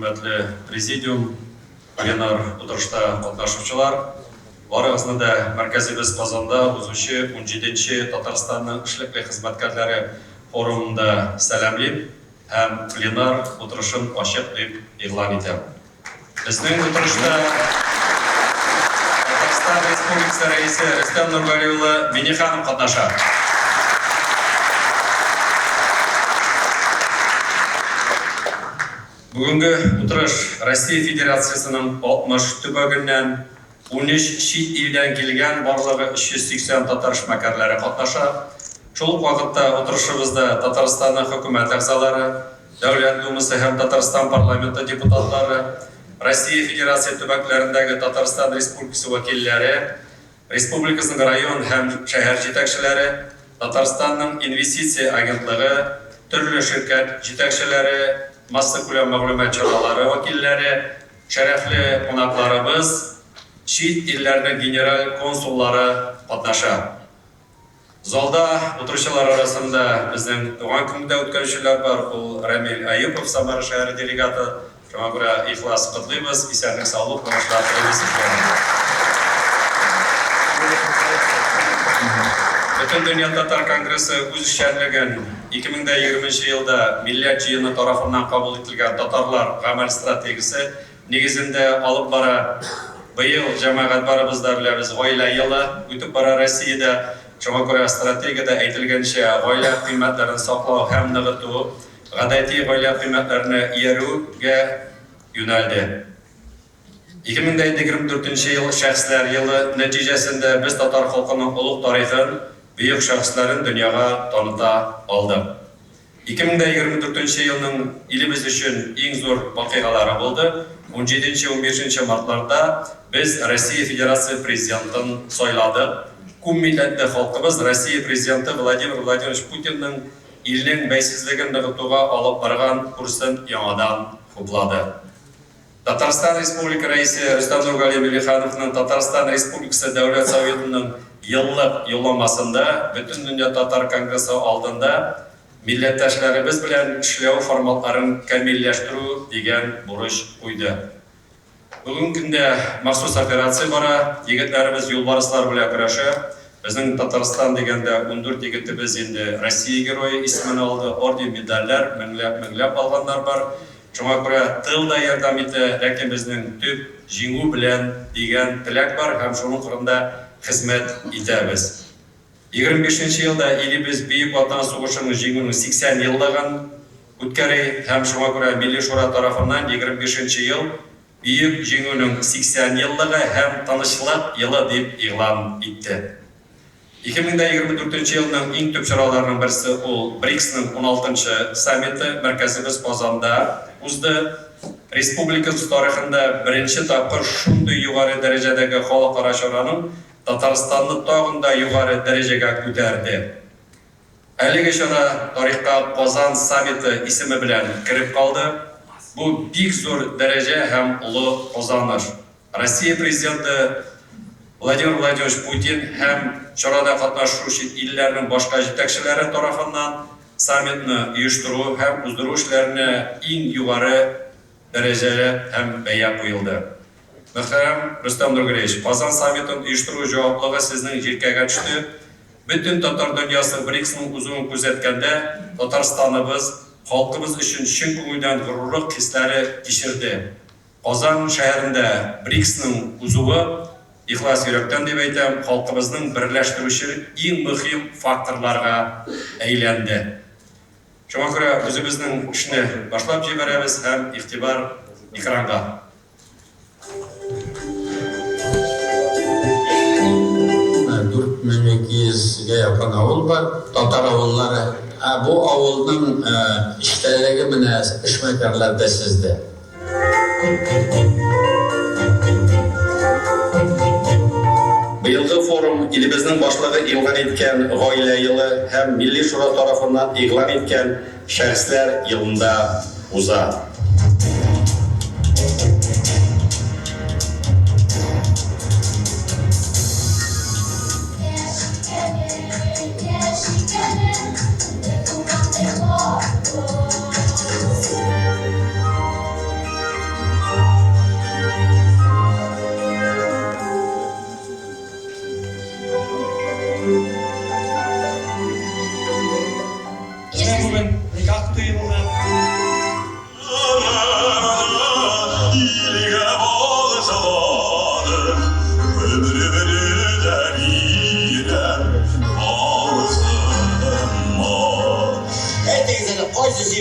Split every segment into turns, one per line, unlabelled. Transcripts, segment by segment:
Хөрмәтле президиум, пленар утырышта катнашучылар, барыгызны да мәркәзебез Казанда узучы унҗиденче Татарстанның эшлекле хезмәткәрләре форумында сәламлим һәм пленар утырышын ачык дип игълан итәм. Безнең утырышта Татарстан Республикасы Рәисе Рөстәм Нургали улы Минниханов катнаша. Бүгенге утырыш Россия Федерациясенең 60 төбәгеннән, 13 чит илдән килгән барлыгы 380 татар эшмәкәрләре катнаша. Шул ук вакытта утырышыбызда Татарстанның хөкүмәт әгъзалары, Дәүләт Думасы һәм Татарстан парламенты депутатлары, Россия Федерация төбәкләрендәге Татарстан Республикасы вәкилләре, республикасының район һәм шәһәр җитәкчеләре, Татарстанның инвестиция агентлыгы, төрле ширкәт җитәкчеләре, массакүләм мәгълүмат чаралары вәкилләре, шәрәфле кунакларыбыз, чит илләрнең генераль консуллары катнаша. Залда утыручылар арасында безнең туган көнне дә үткәрүчеләр бар, ул Рамил Әюпов, Самара шәһәре делегаты. Шуңа күрә ихлас котлыйбыз, исәнлек-саулык, уңышлар телибез сезгә. Бөтендөнья татар конгрессы үз эшчәнлеген 2020 нче елда Милләт җыены тарафыннан кабул ителгән Татарлар гамәл стратегиясе нигезендә алып бара. Быел, җәмәгать, барыбыз да беләбез, Гаилә елы үтеп бара Россиядә. Шуңа күрә стратегиядә әйтелгәнчә, гаилә кыйммәтләрен саклау һәм ныгыту, гадәти гаилә кыйммәтләренә иярүгә юнәлде. 2024 нче ел Шәхесләр елы нәтиҗәсендә без татар халкының олуг тарихын, бөек шәхесләрен дөньяга таныта алдык. 2024 нче елның илебез өчен иң зур вакыйгалары булды. Унҗиденче-унбишенче мартларда без Россия Федерация Президентын сайладык. Күпмилләтле халкыбыз Россия Президенты Владимир Владимирович Путинның илнең бәйсезлеген ныгытуга алып барган курсын яңадан хуплады. Татарстан Республика Рәисе Рөстәм Нургали Миңнехановның Татарстан Республикасы Дәүләт Советының еллык Юлламасында Бөтендөнья татар конгрессы алдында милләттәшләребез белән эшләү форматларын камилләштерү дигән бурыч куйды. Бүгенге көндә махсус операция бара, егетләребез юлбарыслар белән көрәшә. Безнең Татарстан дигәндә 14 егетебез инде Россия Герое исемен алды, орден, медальләр меңләп-меңләп алганнар бар. Шуңа күрә тыл да ярдәм итә, ләкин безнең төп җиңү белән дигән теләк бар һәм шуның кырында хезмәт итәбез. 25 нче елда илебез Бөек Ватан сугышының җиңүнең 80 еллыгын үткәри һәм шуңа күрә Милли Шура тарафыннан 25 нче ел Бөек Җиңүнең 80 еллыгы һәм тынычлык елы дип игълан итте. 2024 нче елның иң төп чараларының берсе ул БРИКСның уналтынчы саммиты мәркәзебез Казанда узды. Республикабыз тарихында беренче тапкыр шундый югары дәрәҗәдәге халыкара чараның Татарстанны тагын да югары дәрәҗәгә күтәрде. Әлеге чара тарихка Казан саммиты исеме белән кереп калды. Бу бик зур дәрәҗә һәм олы казаныш. Россия Президенты Владимир Владимирович Путин һәм чарада катнашучы илләрнең башка җитәкчеләре тарафыннан саммитны оештыру һәм уздыру эшләренә иң югары дәрәҗәле һәм бәя куелды. Мөхтәрәм Рөстәм Нургалиевич, Казан саммитын оештыру җаваплыгы сезнең җилкәгә төште. Бөтен татар дөньясы БРИКСның узуын күзәткәндә, Татарстаныбыз, халкыбыз өчен чын күңелдән горурлык хисләре кичерде. Казан шәһәрендә БРИКСның узуы, ихлас йөрәктән дип әйтәм, халкыбызның берләштерүче иң мөһим факторларга әйләнде. Шуңа күрә үзебезнең эшне башлап җибәрәбез һәм игътибар экранга.
4200 гә якын авыл бар, татар авыллары. Ә бу авылның эчтәлеге менә эшмәкәрләр дә сездә.
Быелгы форум илебезнең башлыгы игълан иткән Гаилә елы һәм Милли Шура тарафыннан игълан иткән Шәхесләр елында уза.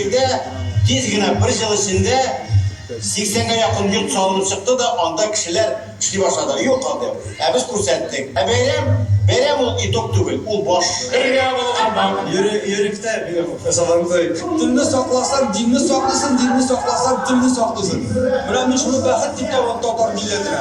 җирдә тиз генә бер ел эчендә 80 гә якын йорт салынып чыкты да, анда кешеләр эшли башладылар. Юк андый. Ә без күрсәттек. Ә бәйрәм, бәйрәм ул итог түгел, ул баш.
Бергә булган бак.
Йөрәктә Сабантуй. Телне сакласаң, динне саклыйсың, динне сакласаң, телне саклыйсың. Менә мин шуны бәхет дип табам татар милләтенә.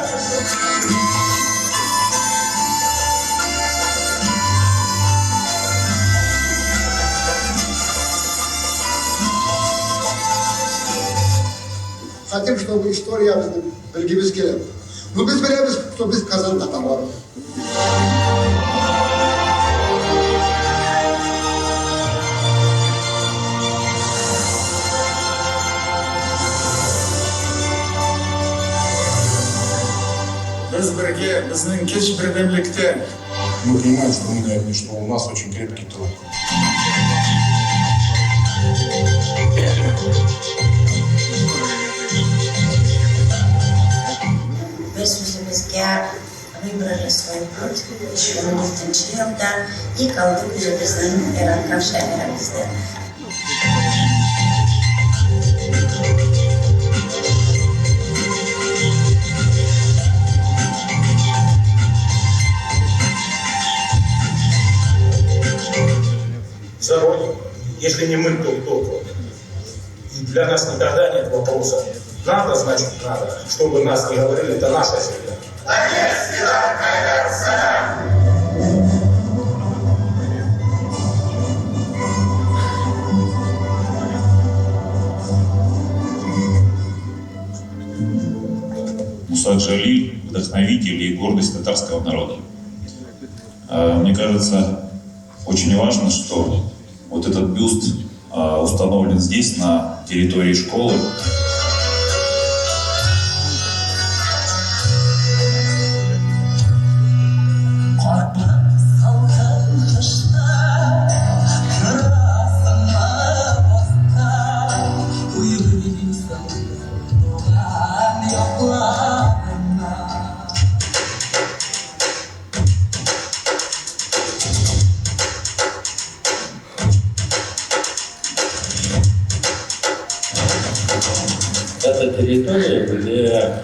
Хотим, чтобы историябезне белгебез килә. Ну, без беләбез, что без Казан татарлары.
Без бергә, безнең көч бердәмлектә.
Мы понимаем, что мы, наверное, что у нас очень крепкий тыл.
Без үзебезгә выбрали свой путь 2014 елда и калдык үзебезнең яраткан шәһәребездә.
За Родину. Если не мы, то кто? И для нас никогда нет вопроса. Надо, значит надо. Чтобы нас не говорили, это наша земля.
Муса Джалиль – вдохновитель и гордость татарского народа. Мне кажется, очень важно, что вот этот бюст установлен здесь, на территории школы.
Это территория, где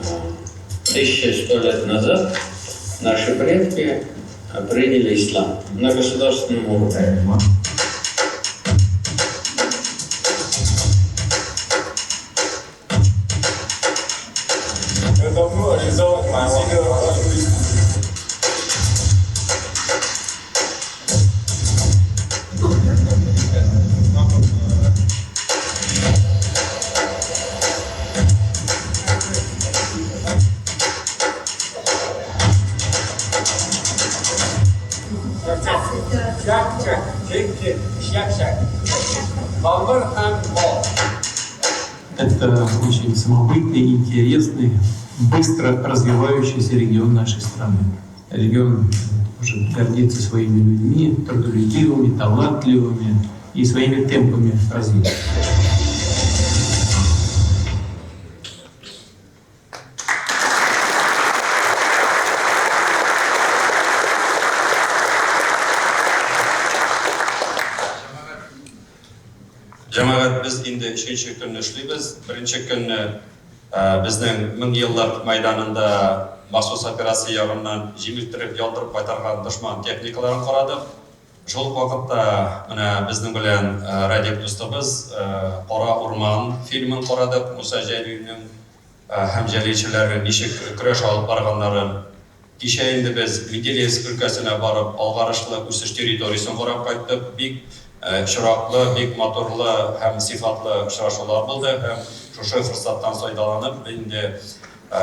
1100 лет назад наши предки приняли ислам на государственном уровне.
Это очень самобытный, интересный, быстро развивающийся регион нашей страны. Регион может гордиться своими людьми, трудолюбивыми, талантливыми и своими темпами развития.
Җәмәгать, без инде өченче көнне эшлибез. Беренче көнне безнең Меңьеллык мәйданында махсус операция ягыннан җимертереп, ялтырып кайтарган дошман техникаларын карадык. Шул ук вакытта менә безнең белән Радик дустыбыз Кара урман фильмын карадык, Муса Җәлилнең һәм җәлилчеләрнең ничек көрәш алып барганнарын. Кичә инде без Менделеевск өлкәсенә барып, алгарышлы үсеш территориясен карап кайттык. Бик очраклы, бик матурлы һәм сыйфатлы очрашулар булды һәм шушы форсаттан файдаланып, инде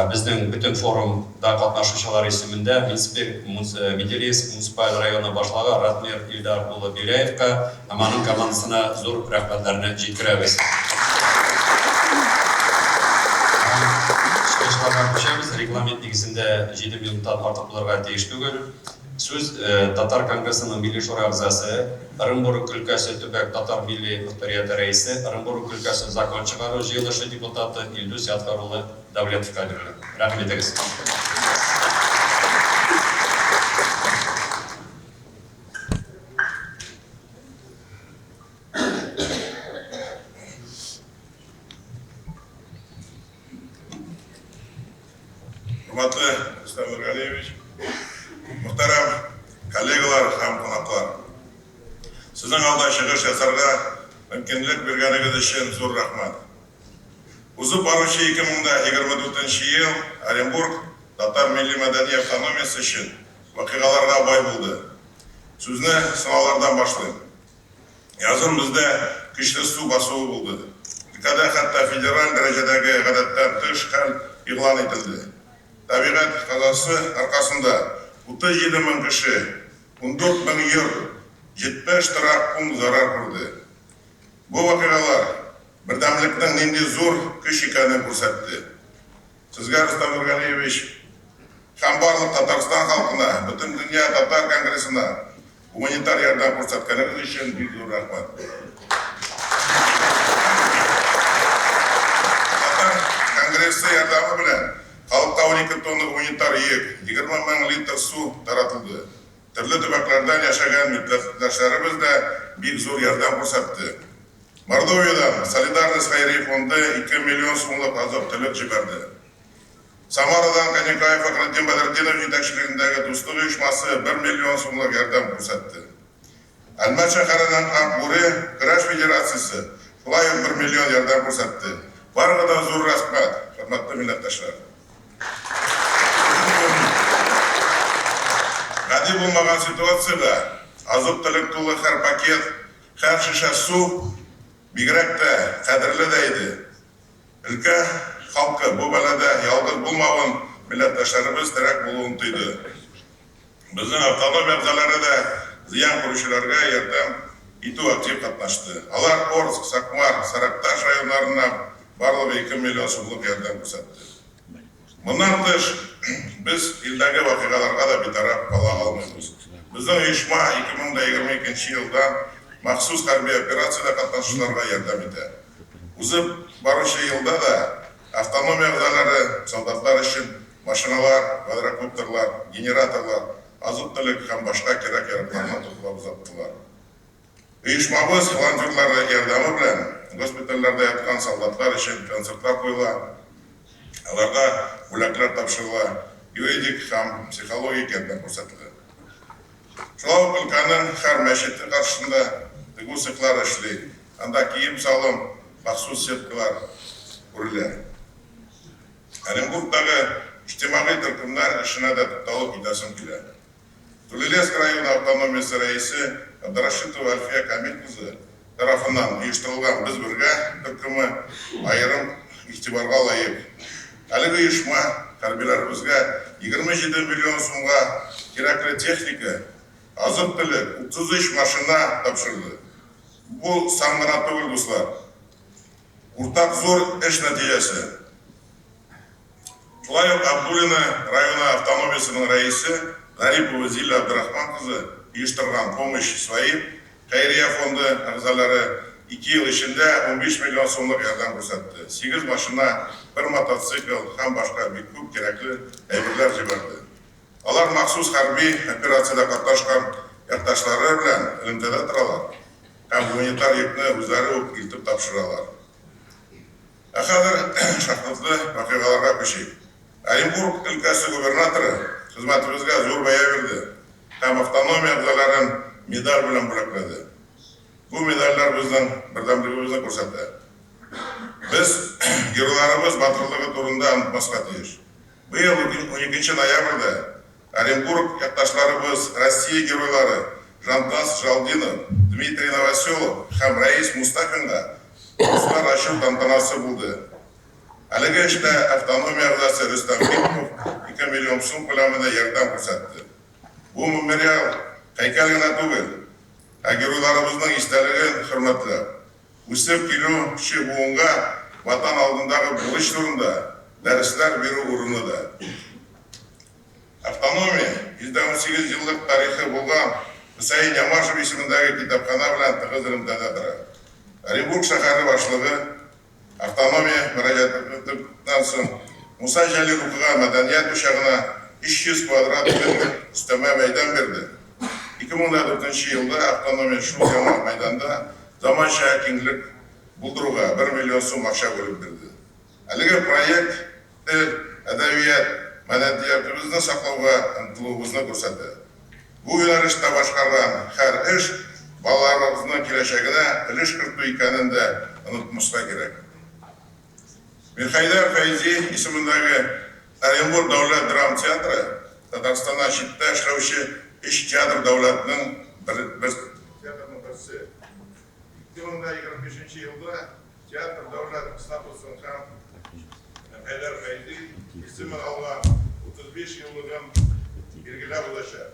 безнең бөтен форумда катнашучылар исемендә Менделеевск муниципаль районы башлыгы Ратмир Илдар улы Беляевка һәм аның командасына зур рәхмәтләрне җиткерәбез. Чыгышларга күчәбез. Регламент нигезендә 7 минуттан артык булырга тиеш түгел. Сүз Татар конгрессының Милли шура әгъзасы, Ырынбург өлкәсе төбәк татар милли мохтарияте рәисе, Ырынбург өлкәсе закон чыгару җыелышы депутаты Илдус Ядкар улы Давлетовка бирелә. Рәхим итегез.
Хөрмәтле Рөстәм Нургалиевич, мөхтәрәм коллегалар һәм кунаклар! Сезнең алда чыгыш ясарга мөмкинлек биргәнегез өчен зур рәхмәт. Узып баручы 2024 нче ел Оренбург татар милли-мәдәни автономиясе өчен вакыйгаларга бай булды. Сүзне сынаулардан башлыйм. Язын бездә көчле су басуы булды. Өлкәдә хәтта федераль дәрәҗәдәге гадәттән тыш хәл игълан ителде. Табигать казасы аркасында 37 мең кеше, 14 мең йорт, 70 торак пункт зарар күрде. Бу вакыйгалар бердәмлекнең нинди зур көч икәнен күрсәтте. Сезгә, Рөстәм Нургалиевич, һәм барлык Татарстан халкына, Бөтендөнья татар конгрессына гуманитар ярдәм күрсәткәнегез өчен бик зур рәхмәт. Татар конгрессы ярдәме белән халыкка 12 тонна гуманитар йөк, 20 мең литр су таратылды. Төрле төбәкләрдән яшәгән милләттәшләребез дә бик зур ярдәм күрсәтте. Мордовиядән Солидарность хәйри фонды 2 миллион сумлык азык-төлек җибәрде. Самарадан Каникаев Фәхретдин Бәдретдинов җитәкчелегендәге Дуслык оешмасы бер миллион сумлык ярдәм күрсәтте. Әлмәт шәһәренең Ак бүре көрәш федерациясе шулай ук бер миллион ярдәм күрсәтте. Барыгы да зур рәхмәт, хөрмәтле милләттәшләр! Гади булмаган ситуациядә азык-төлек тулы һәр пакет, һәр шешә су бигрәк тә кадерле дә иде. Өлкә халкы бу бәладә ялгыз булмавын, милләттәшләребез терәк булуын тойды. Безнең автономия әгъзалары да зыян күрүчеләргә ярдәм итү актив катнашты. Алар Орск, Сакмар, Саракташ районнарына барлыгы 2 миллион сумлык ярдәм күрсәтте. Моннан тыш, без илдәге вакыйгаларга да битараф кала алмыйбыз. Безнең оешма 2022 елдан махсус хәрби операциядә катнашучыларга ярдәм итә. Узып баручы елда да автономия әгъзалары солдатлар өчен машиналар, квадрокоптерлар, генераторлар, азык-төлек һәм башка кирәк-яракларны туплап озаттылар. Оешмабыз волонтерлары ярдәме белән госпитальләрдә яткан солдатлар өчен концертлар куела, аларга бүләкләр тапшырыла, юридик һәм психологик ярдәм күрсәтелә. Шулай ук өлкәнең һәр мәчете каршында тегү цехлары эшли, анда кием-салым, махсус сеткалар үрелә. Оренбургтагы иҗтимагый төркемнәр эшенә дә тукталып китәсем килә. Тулелецк районы автономиясе рәисе Абдрашитова Әлфия Камил кызы тарафыннан оештырылган Без бергә төркеме аерым игътибарга лаек. Әлеге оешма хәрбиләребезгә 27 миллион сумга кирәкле техника, азык-төлек, 33 машина тапшырды. Бу сан гына түгел, дуслар. Уртак зур эш нәтиҗәсе. Шулай ук Абдулино районы автономиясенең рәисе Зарипова Зилә Абдрахман кызы оештырган Помощь своим хәйрия фонды әгъзалары ике ел эчендә 15 миллион сумлык ярдәм күрсәтте, сигез машина, бер мотоцикл һәм башка бик күп кирәкле әйберләр җибәрде. Алар махсус хәрби операциядә катнашкан якташлары белән элемтәдә торалар һәм гуманитар йөкне үзләре үк илтеп тапшыралар. Ә хәзер шатлыклы вакыйгаларга күчик. Оренбург өлкәсе губернаторы хезмәтебезгә зур бәя бирде һәм автономия әгъзаларын медаль белән бүләкләде. Бу медальләр безнең бердәмлегебезне күрсәтә. Без геройларыбыз батырлыгы турында онытмаска тиеш. Быел уникенче ноябрьдә Оренбург якташларыбыз, Россия Геройлары Жантас Жалдинов, Дмитрий Новоселов һәм Рәис Мустафинга бюстлар ачу тантанасы булды. Әлеге эштә автономия әгъзасы Рөстәм Бикков 2 миллион сум күләмендә ярдәм күрсәтте. Бу мемориал һәйкәл генә түгел, ә геройларыбызның истәлеген хөрмәтләү. Үсеп килүче буынга Ватан алдындагы бурыч турында дәресләр бирү урыны да. Автономия, 118 еллык тарихы булган Хөсәен Ямашев исемендәге китапханә белән тыгыз элемтәдә тора. Оренбург шәһәре башлыгы автономия мөрәҗәгатеннән соң Муса Җәлил укыган мәдәният учагына 300 квадрат метр өстәмә мәйдан бирде. 2004 елда автономия шул яңа мәйданда заманча киңлек булдыруга бер миллион сум акча бүлеп бирде. Әлеге проект тел, әдәбият, мәдәниятебезне саклауга омтылуыбызны күрсәтә. Бу юнәлештә башкарган һәр эш балаларыбызның киләчәгенә өлеш кертү икәнен дә онытмаска кирәк. Мирхәйдәр Фәйзи исемендәге Оренбург дәүләт драма театры Татарстаннан читтә эшләүче өч театр дәүләтнең театрның берсе. 2025 елда театр дәүләт статусын һәм Мирхәйдәр Фәйзи исемен алган 35 еллыгын билгеләп узачак.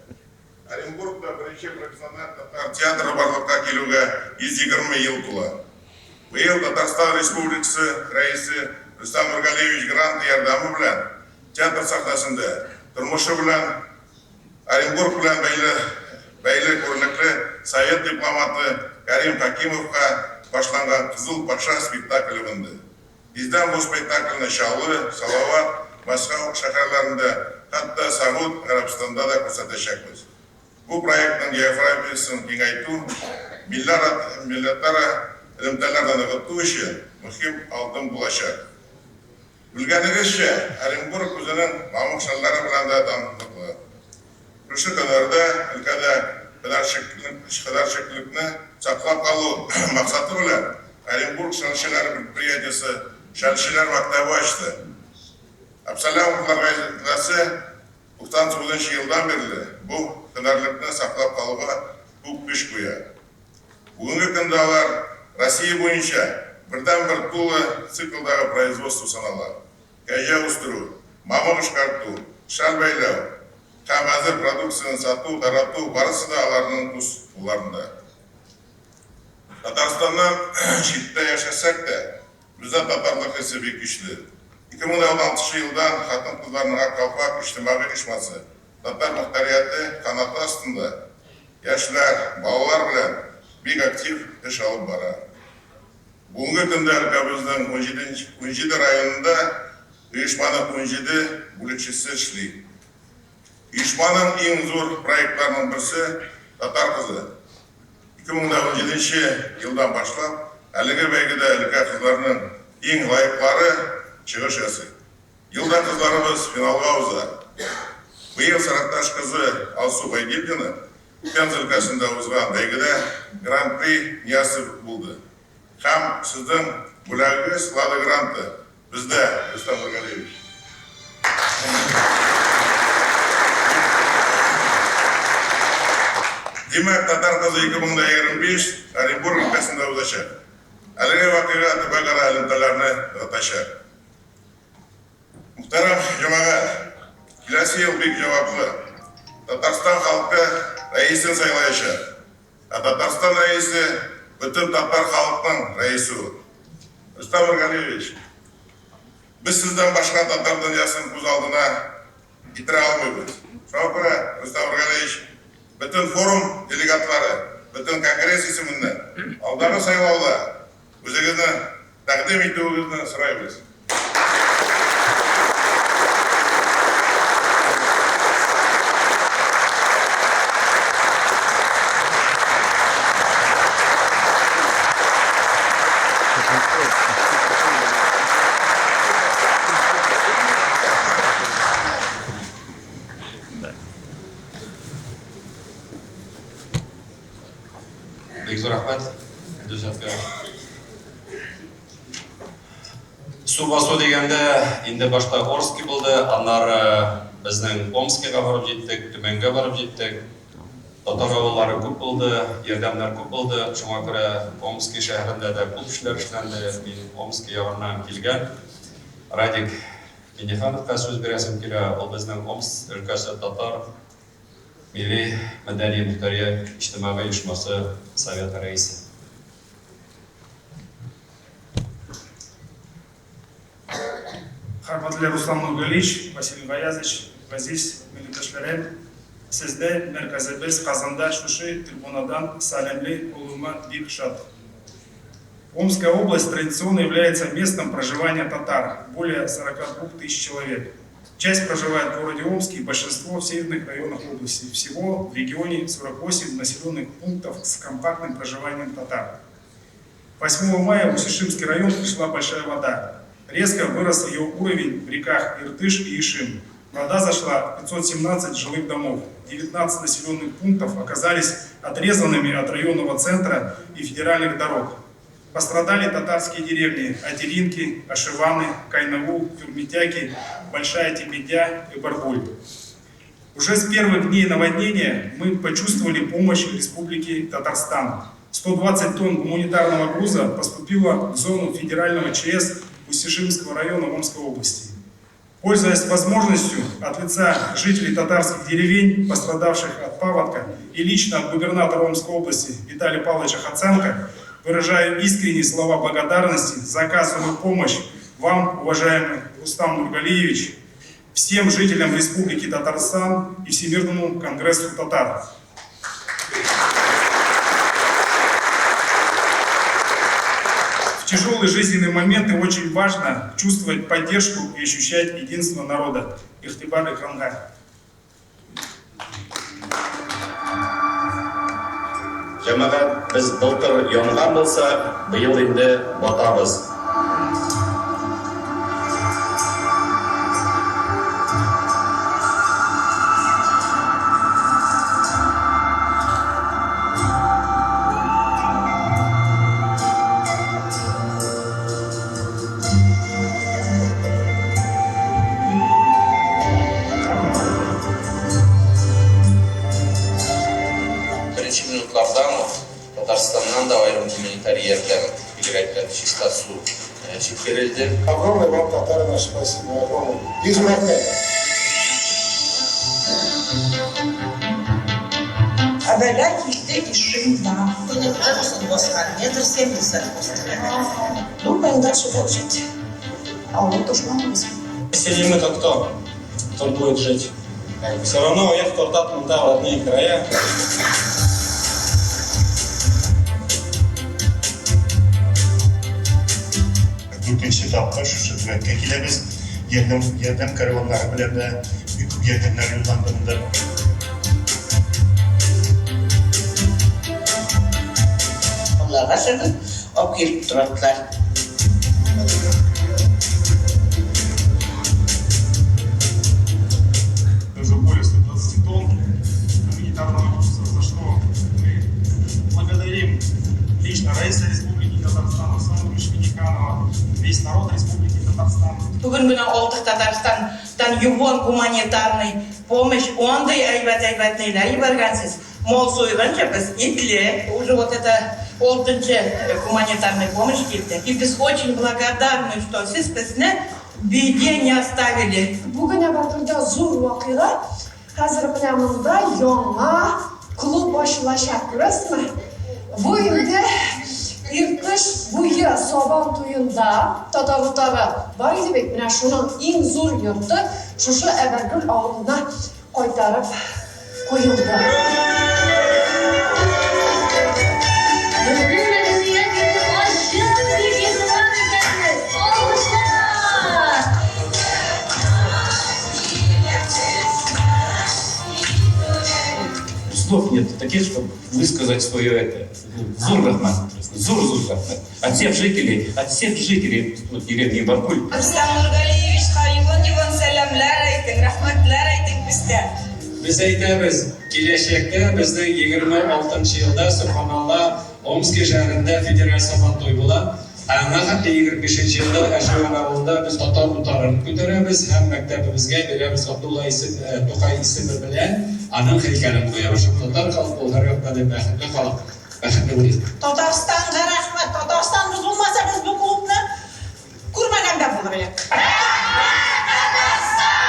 Оренбургта беренче профессиональ татар театры барлыкка килүгә 120 ел тула. Быел Татарстан Республикасы Рәисе Рөстәм Нургалиевич гранты ярдәме белән театр сәхнәсендә тормышы белән Оренбург белән бәйле бәйле күренекле совет дипломаты Кәрим Хәкимовка башланган Кызыл патша спектакле менде. Тиздән бу спектакльне Чаллы, Салават, Мәскәү шәһәрләрендә, хәтта Сәгуд Гарәбстанда да күрсәтәчәкбез. Бу проектның географиясен киңәйтү, милләтара элемтәләрне ныгыту өчен мөһим адым булачак. Белгәнегезчә, Оренбург үзенең мамык шәлләре белән дә данлыклы. Шушы көннәрдә өлкәдә һөнәрчелекне саклап калу максаты белән Оренбург шәлчеләре предприятиесе шәлчеләр мәктәбе ачты. Әбсәләмовлар гаиләсе 99 нчы елдан бирле бу һөнәрлекне саклап калуга күп көч куя. Бүгенге көндә алар Россия буенча бердәнбер тулы циклдагы производство санала. Кәҗә үстерү, мамык эшкәртү, шәл бәйләү һәм әзер продукцияне сату, тарату, барысы да аларның үз кулларында. Татарстаннан читтә яшәсәк тә, бездә татарлык хисе бик көчле. 2016 елдан хатын-кызларның Ак калфак иҗтимагый оешмасы татар мохтарияте канаты астында яшьләр, балалар белән бик актив эш алып бара. Бүгенге көндә өлкәбезнең 17 районында оешманың 17 бүлекчәсе эшли. Оешманың иң зур проектларының берсе Татар кызы. 2017 елдан башлап әлеге бәйгедә өлкә кызларының иң лаеклары чыгыш ясый. Елда кызларыбыз финалга уза. Быел Саракташ кызы Алсу Байгилдина Пенза өлкәсендә узган бәйгедә Гран-при иясе булды. Һәм сезнең бүләгегез Лада Гранта бездә, Рөстәм Нургалиевич. Димәк, Татар кызы 2025 Оренбург өлкәсендә узачак. Әлеге вакыйга төбәкара элемтәләрне ныгытачак. Мөхтәрәм җәмәгать, киләсе ел бик җаваплы. Татарстан халкы рәисен сайлаячак. Ә Татарстан рәисе, бөтен татар халыкның рәисе ул. Рөстәм Нургалиевич, без сездән башка татар дөньясын күз алдына китерә алмыйбыз. Шуңа күрә, Рөстәм Нургалиевич, бөтен форум делегатлары, бөтен конгресс исеменнән алдагы сайлауда үзегезне тәкъдим итүегезне сорыйбыз.
Бик зур рәхмәт, Илдус Әфгәрович. Су басу дигәндә, инде башта Орски булды, аннары безнең Омскига барып җиттек, Төмәнгә барып җиттек. Татар авыллары күп булды, ярдәмнәр күп булды. Шуңа күрә Омски шәһәрендә дә күп эшләр эшләнде. Мин Омски ягыннан килгән Радик Миннехановка сүз бирәсем килә. Ул безнең Омск өлкәсе татар милли мәдәни мохтарият иҗтимагый оешмасы советы рәисе.
Хөрмәтле Руслан Нургалиевич, Василий Гаязович, газиз милләттәшләрем, сезне мәркәзебез Казанда шушы трибунадан сәламли алуыма бик шат. Омская область традиционно является местом проживания татар, более 42 тысяч человек. Часть проживает в городе Омске, большинство в северных районах области. Всего в регионе 48 населенных пунктов с компактным проживанием татар. 8 мая в Усть-Ишимский район пришла большая вода. Резко вырос ее уровень в реках Иртыш и Ишим. Вода зашла в 517 жилых домов. 19 населенных пунктов оказались отрезанными от районного центра и федеральных дорог. Пострадали татарские деревни Атеринки, Ашиваны, Кайнаву, Тюрмитяки, Большая Тебедя и Барбуль. Уже с первых дней наводнения мы почувствовали помощь Республики Татарстан. 120 тонн гуманитарного груза поступило в зону федерального ЧС Усть-Ишимского района Омской области. Пользуясь возможностью, от лица жителей татарских деревень, пострадавших от паводка, и лично от губернатора Омской области Виталия Павловича Хоценко, выражаю искренние слова благодарности за оказанную помощь вам, уважаемый Рустам Нургалиевич, всем жителям Республики Татарстан и Всемирному конгрессу татар. В тяжелые жизненные моменты очень важно чувствовать поддержку и ощущать единство народа. Игътибар экранга.
Җәмәгать, без былтыр янган булсак, быел инде батабыз.
Беренче минутлардан ук Татарстаннан да аерым гуманитар ярдәм, бигрәк тә чиста су җиткерелде.
Огромное вам, татары, наше спасибо, огромное. Йөз рәхмәт.
Ә бәла килде Ишимнан. Көнекне баскан, метр семьдесят үстеләр. Думаем дальше, как жить. Авыл дошманыбыз.
Если не мы, то кто? Кто будет жить? Все равно уехать тортат монда в родные края.
Дүртенче тапкыр шушы төбәккә киләбез. Ярдәм, ярдәм кәрваннары белән дә бик күп ярдәмнәр юлланды монда.
Аллага шөкер, алып килеп тораттылар.
Уже более 120 тонн гуманитарного груза, за что мы благодарим лично Раиса Республики Татарстан, Рустама Минниханова, весь народ Республики Татарстан.
Бүген менә алдык Татарстаннан юган гуманитарный помощь, андый әйбәт әйбәт ниләр җибәргәнсез. Мал суйганча без итле, уже вот это алтынчы гуманитарный помощь килде. И без очень благодарны, что сез безне в беде не оставили.
Бүген Әбәтүлдә зур вакыйга. Хәзер менә монда яңа клуб ачылачак, күрәсезме? Бу инде Иртыш буе Сабан туенда татар утары бар иде бит, менә шуның иң зур йорты шушы Әбәргөл авылына кайтарып куелды.
Безнең мәдәният йорты ачык дип игълан итәбез! Алкышлар!
Слов нет таких, чтобы высказать свое это. Зур рәхмәт. Зур зур рәхмәт. От всех жителей вот, деревни Баркуль.
Рөстәм Нургалиевичка югын-югын сәламләр әйтең, рәхмәтләр әйтең бездән.
Без әйтәбез, киләчәктә безнең 26 елда, сөбханалла, Омски шәһәрендә федераль Сабантуй була. Ә аңа хәтле 25 елда Әжеван авылында без татар утарын күтәрәбез һәм мәктәбебезгә бирәбез Габдулла исем, Тукай исеме белән аның һәйкәлен куябыз. Татар халкы ул һәрьяктан да бәхетле халык. Бәхетле булыйк.
Татарстанга рәхмәт! Татарстанбыз булмаса, без бу клубны күрмәгән дә булыр идек. Рәхмәт, Татарстан!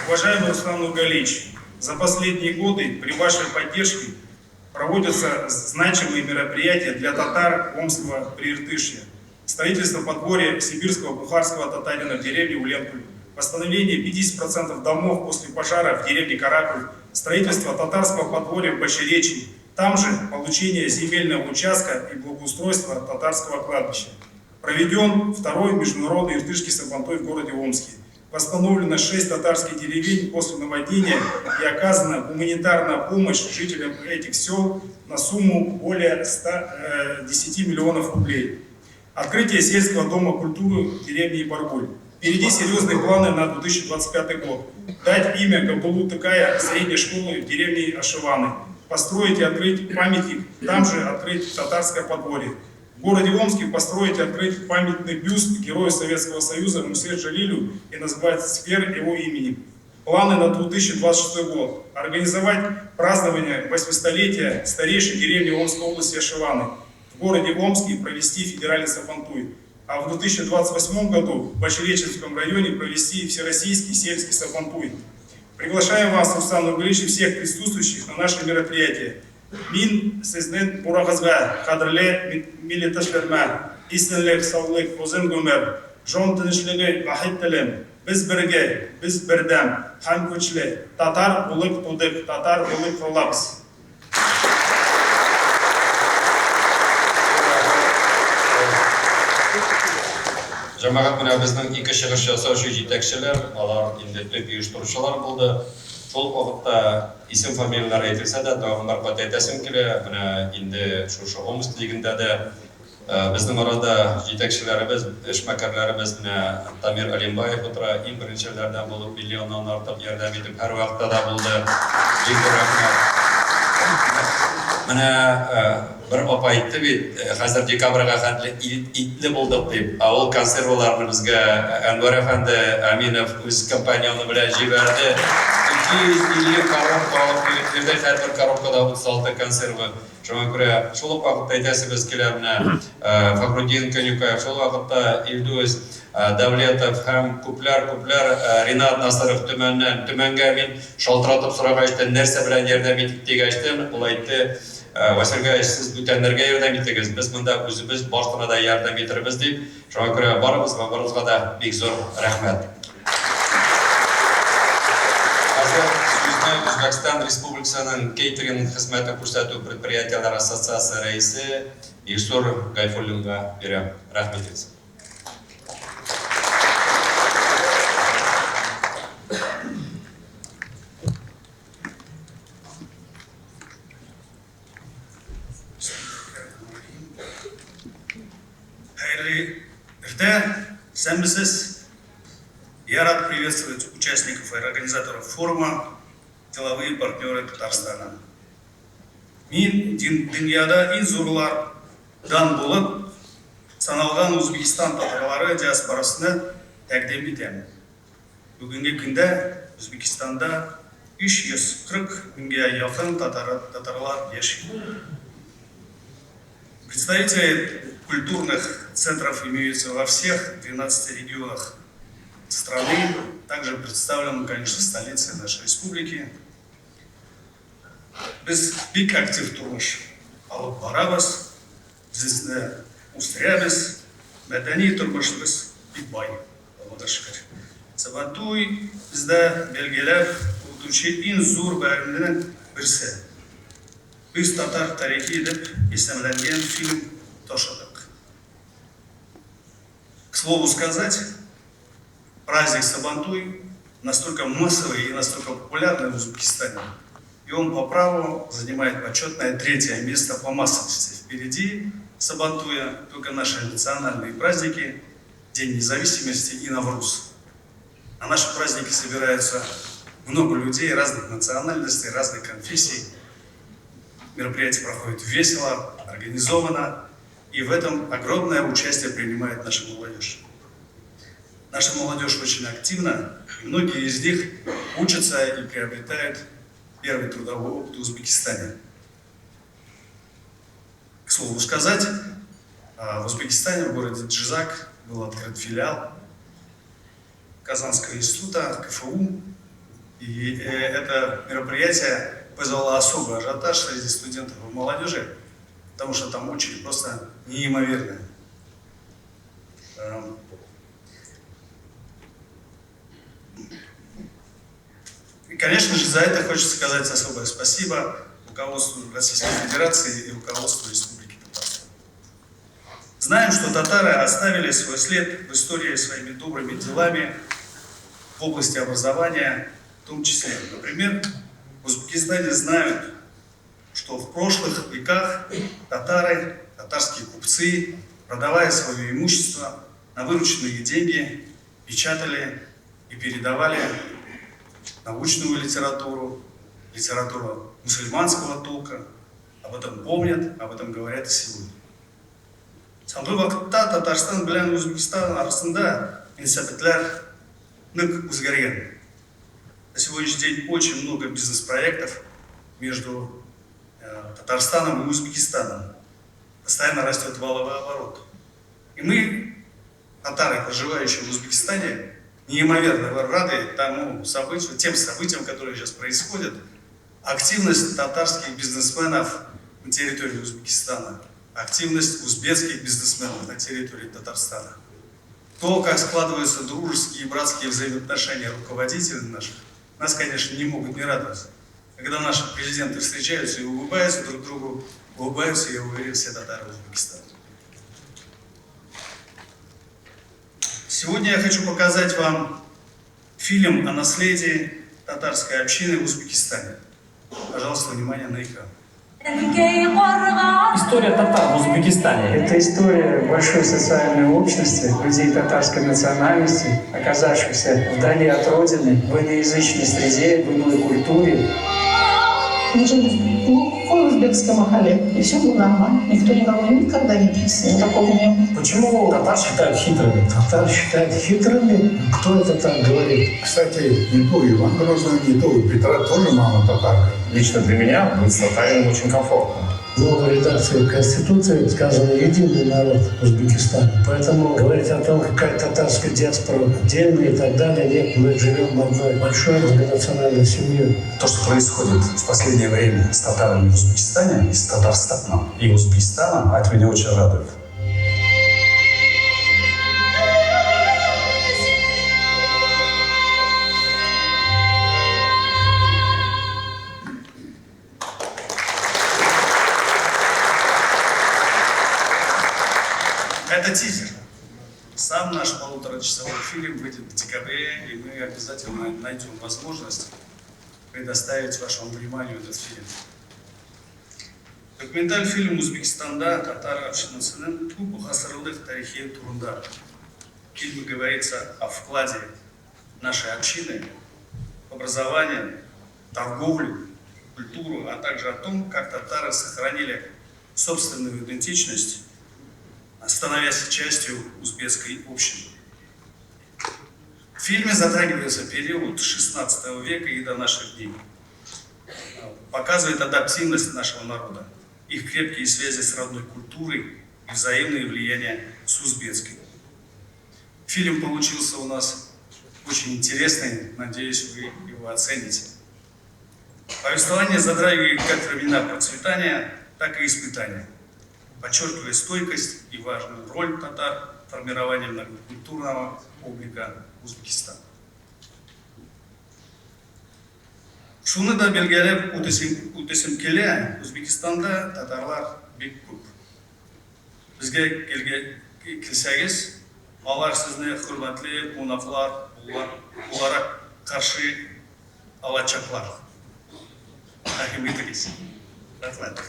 Уважаемый Руслан Нургалиевич, за последние годы при вашей поддержке проводятся значимые мероприятия для татар Омского Прииртышья. Строительство подворья сибирского бухарского татарина в деревне Уленкуль, восстановление 50% домов после пожара в деревне Каракуль, строительство татарского подворья в Большеречье, там же получение земельного участка и благоустройство татарского кладбища. Проведен второй международный иртышский сабантуй в городе Омске. Восстановлено 6 татарских деревень после наводнения и оказана гуманитарная помощь жителям этих сел на сумму более 110 миллионов рублей. Открытие сельского дома культуры в деревне Баргуль. Впереди серьезные планы на 2025 год. Дать имя Габдуллу Тукая средней школы в деревне Ашиваны. Построить и открыть памятник, там же открыть татарское подворье. В городе Омске построить и открыть памятный бюст герою Советского Союза Мусе Джалилю и назвать сквер его именем. Планы на 2026 год. Организовать празднование 800-летия старейшей деревни Омской области Ашиваны. В городе Омске провести федеральный Сабантуй. А в 2028 году в Большереченском районе провести всероссийский сельский Сабантуй. Приглашаем вас, Рустам Нургалиевич, и всех присутствующих на наше мероприятие. Мин сезнең барыгызга, кадерле милләттәшләрем, исәнлек, саулык, озын гомер, җан тынычлыгы, бәхет телим. Без бергә, без бердәм һәм көчле. Татар булып тудык, татар булып калабыз.
Җәмәгать, менә безнең ике чыгыш ясаучы җитәкчеләр, алар инде төп оештыручылар булды. Шул ук вакытта исем-фамилияләр әйтелсә дә, тагын бер кат әйтәсем килә, менә инде шушы Омск лигендә дә безнең арада җитәкчеләребез, эшмәкәрләребез, менә Дамир Алимбаев утыра, иң беренчеләрдән булып миллионнан артык ярдәм итеп һәрвакытта да булды. Бик зур рәхмәт. Менә бер апа әйтте бит, хәзер декабрьгә хәтле итле булдык дип, ә ул консерваларны безгә Әнвәр әфәнде Әминов үз компаньоны белән җибәрде. 250 коробка алып килеп бирде, һәрбер коробкада 36 консерва. Шуңа күрә шул ук вакытта әйтәсебез килә, менә Фахрутдин Конюкаев, шул вакытта Илдус Давлетов һәм күпләр, күпләр, Ринат Насыров Төмәннән. Төмәнгә мин шалтыратып сорагачтын, нәрсә белән ярдәм итик дигәчтен, ул әйтте, Василь сез бүтәннәргә ярдәм итегез, без монда үзебез барсына да ярдәм итербез, дип. Шуңа күрә барыбызга, барыбызга да бик зур рәхмәт. Хәзер сүзне Үзбәкстан Республикасының кейтеринг хезмәте күрсәтү предприятиеләре ассоциация рәисе Илсур Гайфуллинга бирәм. Рәхм итегез.
Хәерле иртә, исәнмесез. Я рад приветствовать участников и организаторов форума «Деловые партнеры Татарстана». Мин дөньяда иң зурлардан булып саналган Үзбекстан татарлары диаспорасына тәкъдим итәм. Бүгенге көндә Үзбекстанда 340 меңгә якын татарлар яши. Представители культурных центров имеются во всех 12 регионах страны. Также представлен, конечно, в столице нашей республики. Без бик актив тормыш алып барабыз, бизнесны үстерәбез, мәдәни тормышыбыз бик бай, Аллага шөкер. Сабантуй бездә билгеләп үтүче иң зур бәйрәмнәрнең берсе. Без Татар тарихи дип исемләнгән фильм ташыдык. К слову сказать, праздник Сабантуй настолько массовый и настолько популярный в Узбекистане, и он по праву занимает почетное третье место по массовости. Впереди Сабантуя только наши национальные праздники, День независимости и Навруз. На наши праздники собираются много людей разных национальностей, разных конфессий. Мероприятие проходит весело, организованно, и в этом огромное участие принимает наша молодежь. Наша молодежь очень активна, и многие из них учатся и приобретают первый трудовой опыт в Узбекистане. К слову сказать, в Узбекистане, в городе Джизак, был открыт филиал Казанского института, КФУ. И это мероприятие вызвало особый ажиотаж среди студентов и молодежи, потому что там очередь просто неимоверная. И, конечно же, за это хочется сказать особое спасибо руководству Российской Федерации и руководству Республики Татарстан. Знаем, что татары оставили свой след в истории своими добрыми делами, в области образования в том числе. Например, в Узбекистане знают, что в прошлых веках татары, татарские купцы, продавая свое имущество, на вырученные деньги печатали и передавали научную литературу, литературу мусульманского толка. Об этом помнят, об этом говорят и сегодня. Соңгы вакытта Татарстан белән Үзбәкстан арасында мөнәсәбәтләр нык үзгәргән. На сегодняшний день очень много бизнес-проектов между Татарстаном и Узбекистаном. Постоянно растет валовый оборот. И мы, татары, проживающие в Узбекистане, неимоверно рады тому событию, тем событиям, которые сейчас происходят. Активность татарских бизнесменов на территории Узбекистана, активность узбекских бизнесменов на территории Татарстана. То, как складываются дружеские и братские взаимоотношения руководителей наших, нас, конечно, не могут не радовать. Когда наши президенты встречаются и улыбаются друг другу, улыбаются, я уверен, все татары Узбекистана. Сегодня я хочу показать вам фильм о наследии татарской общины в Узбекистане. Пожалуйста, внимание на экран.
История татар в Узбекистане.
Это история большой социальной общности, людей татарской национальности, оказавшихся вдали от родины, в иноязычной среде, в иной культуре.
Мы жили в глухой узбекской махале, и все было нормально. Никто никого никогда не присел, такого не было.
Почему татар считают хитрыми?
Татар считают хитрыми? Кто это так говорит?
Кстати, не то у Ивана Грозного, не то у Петра тоже мама татарка.
Лично для меня быть с татарином очень комфортно.
В новой редакции Конституции сказано «единый народ Узбекистана». Поэтому говорить о том, какая татарская диаспора отдельная и так далее, нет, мы живем в одной большой многонациональной семье.
То, что происходит в последнее время с татарами в Узбекистане, и с Татарстаном, и Узбекистаном, это меня очень радует. Это тизер. Сам наш полуторачасовой фильм выйдет в декабре, и мы обязательно найдем возможность предоставить вашему вниманию этот фильм. Документаль фильм Үзбәкстанда татар общинасының күп гасырлык тарихы турында. В фильме говорится о вкладе нашей общины в образование, торговлю, культуру, а также о том, как татары сохранили собственную идентичность, становясь частью узбекской общины. В фильме затрагивается период 16 века и до наших дней. Показывает адаптивность нашего народа, их крепкие связи с родной культурой и взаимное влияние с узбекской. Фильм получился у нас очень интересный, надеюсь, вы его оцените. Повествование затрагивает как времена процветания, так и испытания, подчеркивая стойкость и важную роль татар в формировании многокультурного облика Узбекистана. Шуны да билгеләп үтәсем килә, Үзбәкстанда татарлар бик күп. Безгә килсәгез, алар сезне хөрмәтле кунаклар буларак каршы алачаклар. Рәхим итегез. Рәхмәт.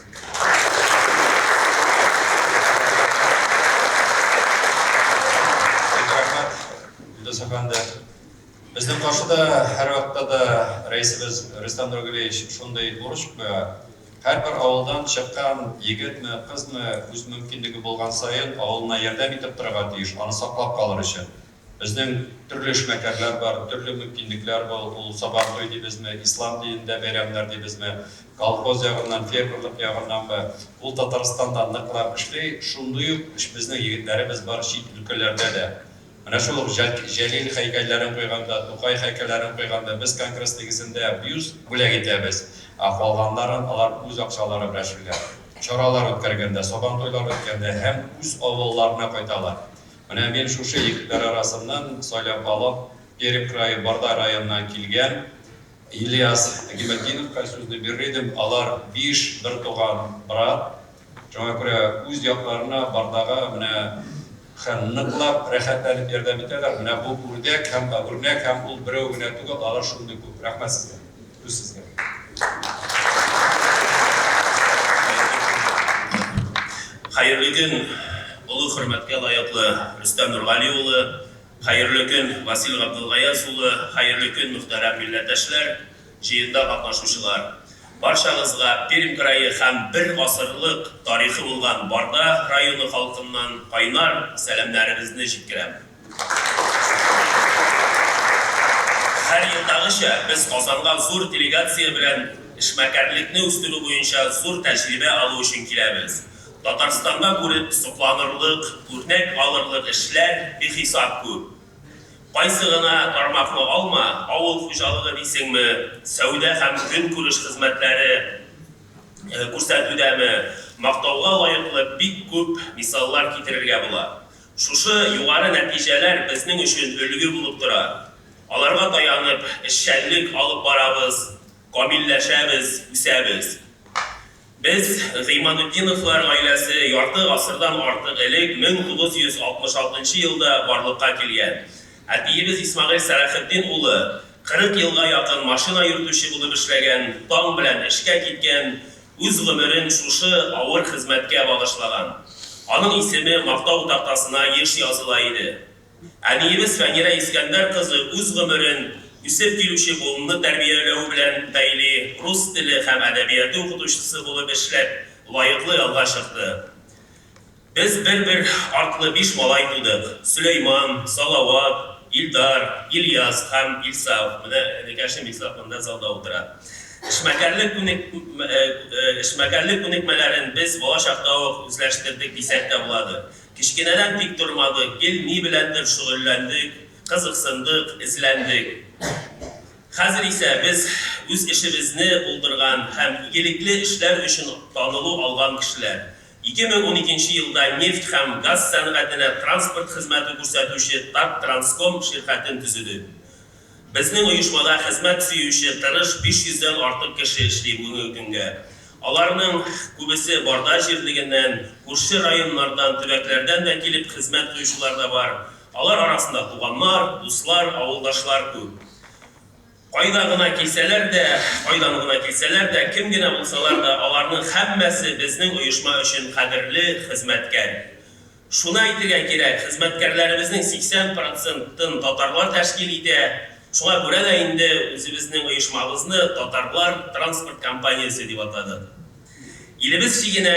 Рәхмәт, Илдус әфәнде. Безнең каршыда һәрвакытта да рәисебез Рөстәм Нургалиевич шундый бурыч куя. Һәрбер авылдан чыккан егетме, кызмы үз мөмкинлеге булган саен авылына ярдәм итеп торырга тиеш, аны саклап калыр өчен. Безнең төрле эшмәкәрләр бар, төрле мөмкинлекләр бар, ул Сабантуй дибезме, ислам динендә бәйрәмнәр дибезме, колхоз ягыннан, фермерлык ягыннанмы, ул Татарстанда ныклап эшли, шундый ук эш безнең егетләребез бар чит өлкәләрдә дә. Менә шул ук Җәлил һәйкәлләрен куйганда, Тукай һәйкәлләрен куйганда без конгресс нигезендә бюст бүләк итәбез, ә калганнарын алар үз акчалары белән эшлиләр. Чаралар үткәргәндә, Сабантуйлар үткәндә һәм үз авылларына кайталар. Менә мин шушы егетләр арасыннан сайлап алып, Пермь крае Барда районыннан килгән Ильяс Гиматдиновка сүзне бирер идем. Алар биш бертуган брат. Шуңа күрә үз якларына, Бардага менә. Һәм ныклап, рәхәтләнеп ярдәм итәләр. Менә бу үрдәк һәм үрнәк һәм ул берәү генә түгел, алар шундый күп. Рәхмәт сезгә. Сүз сезгә.
Хәерле көн, олы хөрмәткә лаеклы Рөстәм Нургали улы, хәерле көн, Васил Габделгаяз улы, хәерле көн, мөхтәрәм милләттәшләр, җыенда катнашучылар! Барчагызга Пермь крае һәм бер гасырлык тарихы булган Барда районы халкыннан кайнар сәламнәребезне җиткерәм. Һәр елдагыча, без Казанга зур делегация белән эшмәкәрлекне үстерү буенча зур тәҗрибә алу өчен киләбез. Татарстанда күреп сокланырлык, үрнәк алырлык эшләр бихисап күп. Кайсы гына тармакны алма, авыл хуҗалыгы дисеңме, сәүдә һәм көнкүреш хезмәтләре күрсәтүдәме, мактауга лаеклы бик күп мисаллар китерергә була. Шушы югары нәтиҗәләр безнең өчен өлге булып тора. Аларга таянып, эшчәнлек алып барабыз, камилләшәбез, үсәбез. Без, Гыймадутдиновлар гаиләсе, ярты гасырдан артык элек, 1966 нчы елда барлыкка килгән. Әтиебез Исмәгыйль Сәлахетдин улы 40 елга якын машина йөртүче булып эшләгән, таң белән эшкә киткән, үз гомерен шушы авыр хезмәткә багышлаган. Аның исеме Мактау тактасына еш языла иде. Әниебез Фәнирә Искәндәр кызы үз гомерен үсеп килүче буынны тәрбияләү белән бәйли, рус теле һәм әдәбияты укытучысы булып эшләп, лаеклы ялга чыкты. Без бер-бер артлы биш малай тудык, Сөләйман, Салават, Илдар, Ильяс һәм Илсаф, менә энекәшем Илсаф монда залда утыра. Эшмәкәрлек күнек эшмәкәрлек күнекмәләрен без балачакта ук үзләштердек дисәк тә буладыр. Кечкенәдән тик тормадык, гел ни беләндер шөгыльләндек, кызыксындык, эзләндек. Хәзер исә без үз эшебезне булдырган һәм игелекле эшләр өчен танылу алган кешеләр. 2012 нче елда нефть һәм газ сәнгатенә транспорт хезмәте күрсәтүче Таттранском ширкәтен төзедек. Безнең оешмада хезмәт сөюче, тырыш 500 дән артык кеше эшли бүгенге көнгә. Аларның күбесе Барда җирлегеннән, күрше районнардан, төбәкләрдән дә килеп хезмәт куючылар да бар. Алар арасында туганнар, дуслар, авылдашлар күп. Кайда гына килсәләр дә, кайдан гына килсәләр дә, кем генә булсалар да, аларның һәммәсе безнең оешма өчен кадерле хезмәткәр. Шуны әйтергә кирәк, хезмәткәрләребезнең 80 процентын татарлар тәшкил итә. Шуңа күрә дә инде үзебезнең оешмабызны Татарлар транспорт компаниясе дип атадык. Илебез чигенә,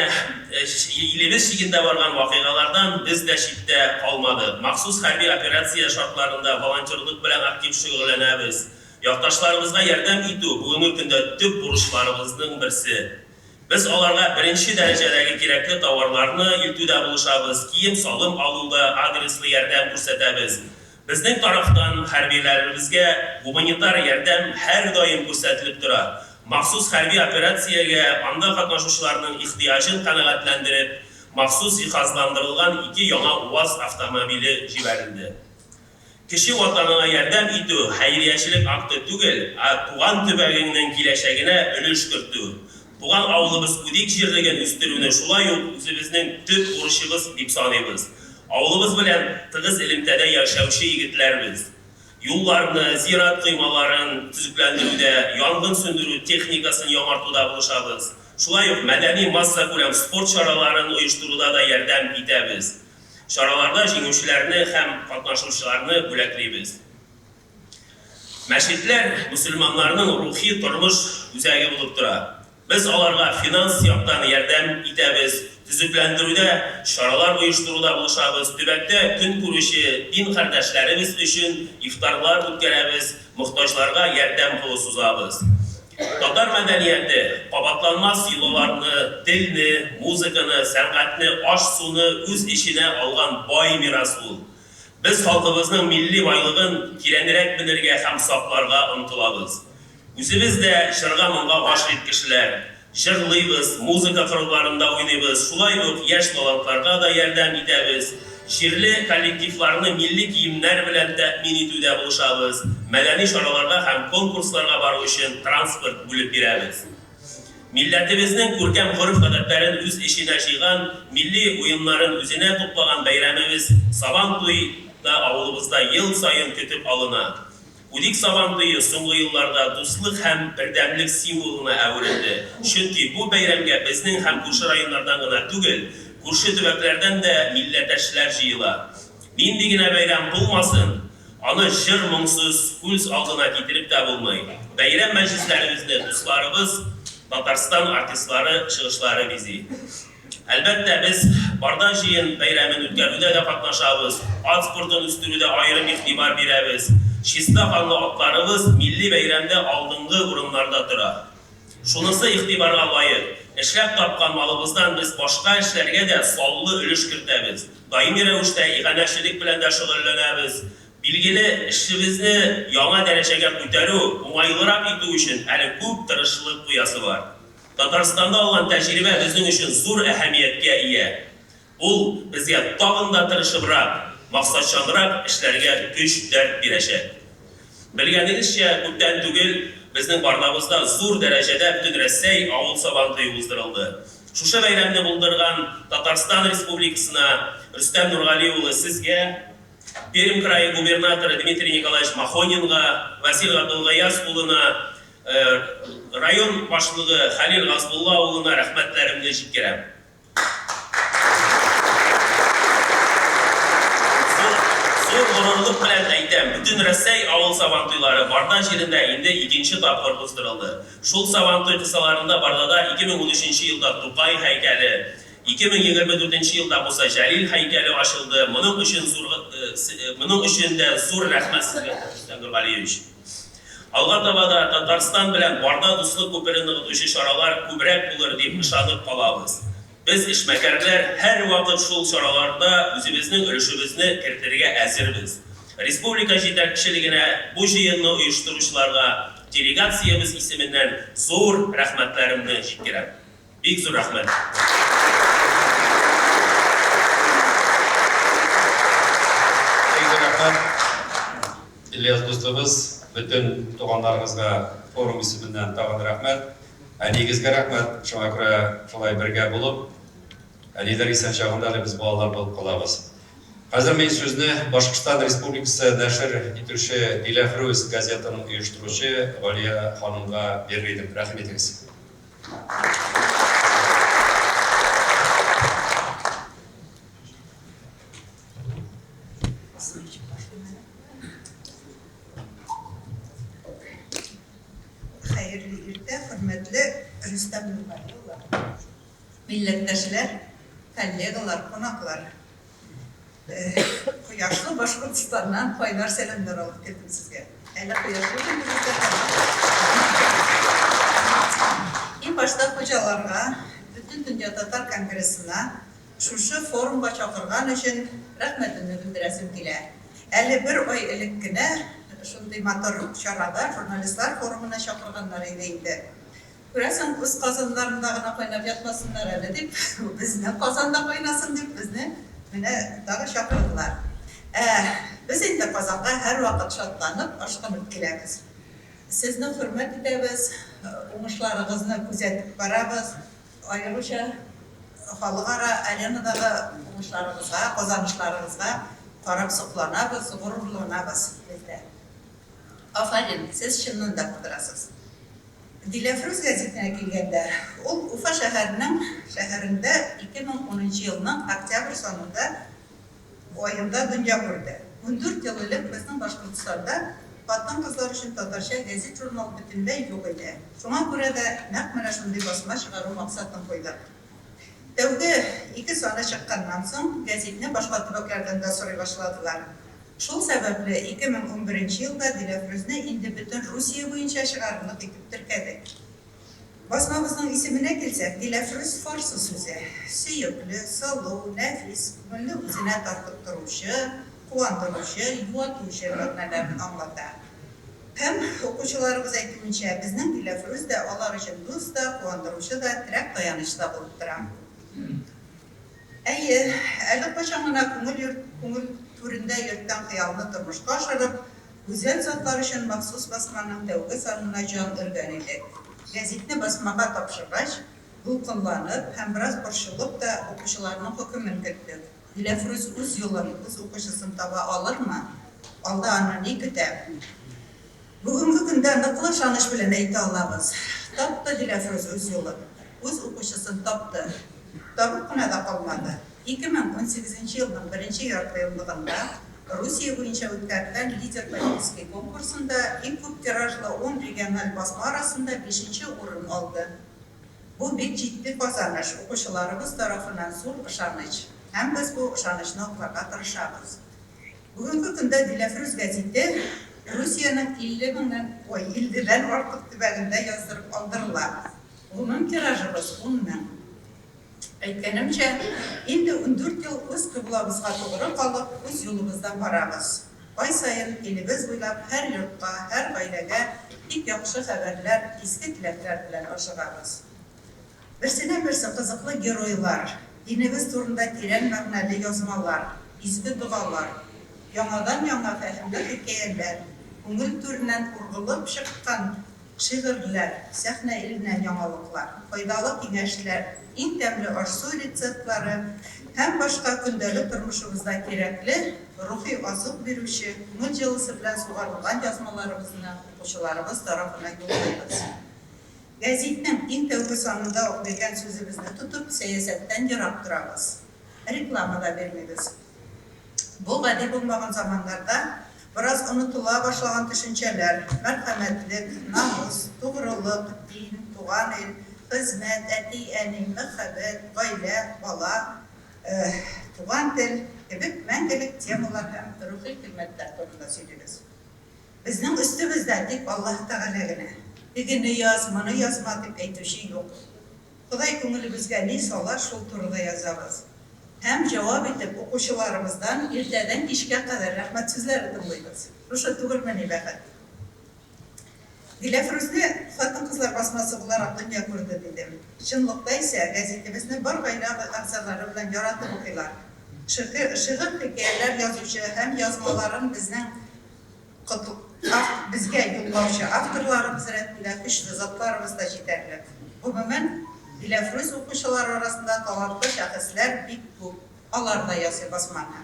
илебез чигендә барган вакыйгалардан без дә читтә калмадык. Махсус хәрби операция шартларында волонтерлык белән актив шөгыльләнәбез. Якташларыбызга ярдәм итү, бүгенге көндә төп бурычларыбызның берсе. Без аларга беренче дәрәҗәдәге кирәкле тауарларны илтүдә булышабыз, кием-салым алуда адреслы ярдәм күрсәтәбез. Безнең тарафтан хәрбиләребезгә гуманитар ярдәм һәрдаим күрсәтелеп тора. Махсус хәрби операциягә анда катнашучыларның ихтыяҗын канәгатьләндереп, махсус җиһазландырылган ике яңа УАЗ автомобиле җибәрелде. Кече ватаныңа ярдәм итү, хәйриячелек акты түгел, ә туган төбәгеңнең киләчәгенә өлеш кертү. Туган авылыбыз Кудик җирлеген үстерүне шулай ук үзебезнең төп бурычыбыз дип саныйбыз. Авылыбыз белән тыгыз элемтәдә яшәүче егетләр без. Юлларны, зират коймаларын төзекләндерүдә, янгын сүндерү техникасын яңартуда булышабыз. Шулай ук мәдәни-массакүләм спорт чараларын оештыруда да ярдәм итәбез. Чараларда җиңүчеләрне һәм катнашучыларны бүләклибез. Мәчетләр мөселманнарның рухи тормыш үзәге булып тора. Без аларга финанс яктан ярдәм итәбез, төзекләндерүдә, чаралар оештыруда булышабыз, төбәктә көн күрүче дин кардәшләребез өчен ифтарлар үткәрәбез, мохтаҗларга ярдәм кулы сузабыз. Татар мәдәнияте, кабатланмас йолаларны, телне, музыканы, сәнгатьне, аш-суны үз эченә алган бай мирас ул. Без халкыбызның милли байлыгын тирәнрәк белергә һәм сакларга омтылабыз. Үзебез дә җырга-моңга гашыйк кешеләр. Җырлыйбыз, музыка коралларында уйныйбыз, шулай ук яшь талантларга да ярдәм итәбез, җирле коллективларны милли киемнәр белән тәэмин итүдә булышабыз, мәдәни чараларга һәм конкурсларга бару өчен транспорт бүлеп бирәбез. Милләтебезнең күркәм гореф-гадәтләрен үз эченә җыйган, милли уеннарын үзенә туплаган бәйрәмебез Сабан туй да авылыбызда ел саен көтеп алына. Удик Сабан туе соңгы елларда дуслык һәм бердәмлек символына әверелде, чөнки бу бәйрәмгә безнең һәм күрше районнардан гына түгел, күрше төбәкләрдән дә милләтәшләр җыела. Нинди генә бәйрәм булмасын, аны җыр-моңсыз күз алдына китереп тә булмый. Бәйрәм мәҗлесләребезне дусларыбыз, Татарстан артистлары чыгышлары бизи. Әлбәттә, без Барда җыен бәйрәмен үткәрүдә дә катнашабыз, ат спортын үстерүдә аерым игътибар бирәбез. Чиста канлы атларыбыз милли бәйрәмдә алдынгы урыннарда тора. Шунысы игътибарга лаек, эшләп тапкан малыбыздан без башка эшләргә дә саллы өлеш кертәбез, даими рәвештә иганәчелек белән дә шөгыльләнәбез. Билгеле, эшебезне яңа дәрәҗәгә күтәрү, уңайлырак итү өчен әле күп тырышлык куясы бар. Татарстанда алган тәҗрибә безнең өчен зур әһәмияткә ия. Ул безгә тагын да тырышыбрак, максатчанрак эшләргә көч-дәрт бирәчәк. Белгәнегезчә, күптән түгел безнең Бардабызда зур дәрәҗәдә Бөтенрәсәй авыл Сабантуе уздырылды. Шушы бәйрәмне булдырган Татарстан Республикасына, Рөстәм Нургали улы, сезгә, Пермь крае губернаторы Дмитрий Николаевич Махонинга, Васил Габделгаяз улына, район башлыгы Хәлил Газбулла улына рәхмәтләремне җиткерәм. Зур горурлык белән әйтәм, Бөтенрәсәй авыл Сабантуйлары Барда җирендә инде икенче тапкыр уздырылды. Шул Сабантуй кысаларында Бардада 2013 нче елда Тукай һәйкәле, 2024 нче елда Муса Җәлил һәйкәле ачылды. Моның өчен зур моның өчен дә зур рәхмәт сезгә, Рөстәм Нургалиевич. Алга таба да Татарстан белән Барда дуслык күперен ныгытучы чаралар күбрәк булыр дип ышанып калабыз. Без, эшмәкәрләр, һәрвакыт шул чараларда үзебезнең өлешебезне кертергә әзербез. Республика җитәкчелегенә, бу җыенны оештыручыларга делегациябез исеменнән зур рәхмәтләремне җиткерәм. Бик зур рәхмәт.
Бик зур рәхмәт, Ильяс дустыбыз, бөтен туганнарыгызга форум исеменнән тагын рәхмәт. Әниегезгә рәхмәт, шуңа күрә шулай бергә булып, әниләр исән чагында әле без балалар булып калабыз. Хәзер мин сүзне Башкортстан Республикасы нәшер итүче Диләфрүз газетаның оештыручы Галия ханымга бирер идем. Рәхим итегез.
Хәерле иртә, хөрмәтле Рөстәм Нургали улы, милләттәшләр, коллегалар, кунаклар! Кояшлы Башкортстаннан кайнар сәламнәр алып килдем сезгә. Әле кояшлы көнебездә Иң башта хуҗаларга, Бөтендөнья татар конгрессына шушы форумга чакырган өчен рәхмәтемне белдерәсем килә. Әле бер ай элек кенә шундый матур чарада журналистлар форумына чакырганнар иде инде. Күрәсең, үз казаннарында гына кайнап ятмасыннар әле дип, безнең казанда кайнасын дип, безне менә тагы чакырдылар. Ә без инде Казанга һәрвакыт шатланып, ашкынып киләбез. Сезне хөрмәт итәбез, уңышларыгызны күзәтеп барабыз, аеруча халыкара аренадагы уңышларыгызга, казанышларыгызга карап сокланабыз, горурланабыз без дә. Афәрин, сез чыннан да булдырасыз. Диләфрүз гәзитенә килгәндә, ул Уфа шәһәренең шәһәрендә 2010 нчы елның октябрь санында аенда дөнья күрде. 14 ел элек безнең Башкортстанда хатын-кызлар өчен татарча гәзит-журнал бөтенләй юк иде. Шуңа күрә дә нәкъ менә шундый басма чыгару максатын куйдык. Тәүге ике саны чыкканнан соң, гәзитне башка төбәкләрдән дә сорый башладылар. Шул сәбәпле 2011 нче елда Диләфрүзне инде бөтен Русия буенча чыгарырлык итеп теркәдек. Басмабызның исеменә килсәк, Диләфрүз фарсы сүзе. Сөекле, сылу, нәфис, күңелне үзенә тартып торучы, куандыручы, юатучы мәгънәләрен аңлата. Һәм, укучыларыбыз әйтүенчә, безнең Диләфрүз дә алар өчен дус та, куандыручы да, терәк-таяныч та булып тора. Әйе, әле кайчан гына күңел йорт, күңел түрендә йөрткән хыялны тормышка ашырып, гүзәл затлар өчен махсус басманың тәүге санына җан өргән идек. Гәзитне басмага тапшыргач, дулкынланып һәм бераз борчылып та укучыларның хөкемен көттек. Диләфрүз үз юлын, үз укучысын таба алырмы? Алда аны ни көтә? Бүгенге көндә ныклы ышаныч белән әйтә алабыз, тапты Диләфрүз үз юлын, үз укучысын тапты. Табып кына да калмады, 2018 нче елның беренче яртыеллыгында Русия буенча үткәрелгән Лидер политический конкурсында иң күп тиражлы ун региональ басма арасында бишенче урын алды. Бу бик җитди казаныш, укучыларыбыз тарафыннан зур ышаныч. Һәм без бу ышанычны акларга тырышабыз. Бүгенге көндә Диләфрүз гәзите Русиянең 50 меңнән, ой, илледән артык төбәгендә яздырып алдырыла. Гомум тиражыбыз, 10 мең. Әйткәнемчә, инде 14 ел үз кыйблабызга тугры калып, үз юлыбыздан барабыз. Ай саен илебез буйлап һәр йортка, һәр гаиләгә тик яхшы хәбәрләр, изге теләкләр белән ашыгабыз. Берсеннән-берсе кызыклы геройлар, динебез турында тирән мәгънәле язмалар, изге догалар, яңадан-яңа фәһемле хикәяләр, күңел түреннән ургылып чыккан шигырьләр, сәхнә иленнән яңалыклар, файдалы киңәшләр, иң тәмле аш-су рецептлары һәм башка көндәлек тормышыбызда кирәкле, рухи азык бирүче, күңел җылысы белән сугарылган язмаларыбызны укучыларыбыз тарафына юллыйбыз. Гәзитнең иң тәүге санында ук биргән сүзебезне тотып, сәясәттән ерак торабыз. Реклама да бирмибез. Бу гади булмаган заманнарда бераз онытыла башлаган төшенчәләр, мәрхәмәтлек, намус, тугрылык, дин, туган ил, хезмәт, әти-әни, мәхәббәт, гаилә, бала, туган тел кебек мәңгелек темалар һәм рухи кыйммәтләр турында сөйлибез. Безнең өстебездә тик Аллаһы Тәгалә генә. Тегене яз, моны язма дип әйтүче юк. Ходай күңелебезгә ни сала, шул турыда язабыз. Һәм, җавап итеп, укучыларыбыздан иртәдән кичкә кадәр рәхмәт сүзләре тыңлыйбыз. Шушы түгелмени бәхет? Диләфрүзне хатын-кызлар басмасы буларак дөнья күрде, дидем. Чынлыкта исә, гәзитебезне бар гаилә әгъзалары белән яратып укыйлар. Шигырь-хикәяләр язучы һәм язмаларын безнең безгә юллаучы авторларыбыз рәтендә көчле затларыбыз да җитәрлек. Гомумән, Диләфрүз укучылары арасында талантлы шәхесләр бик күп, алар да ясый басманы.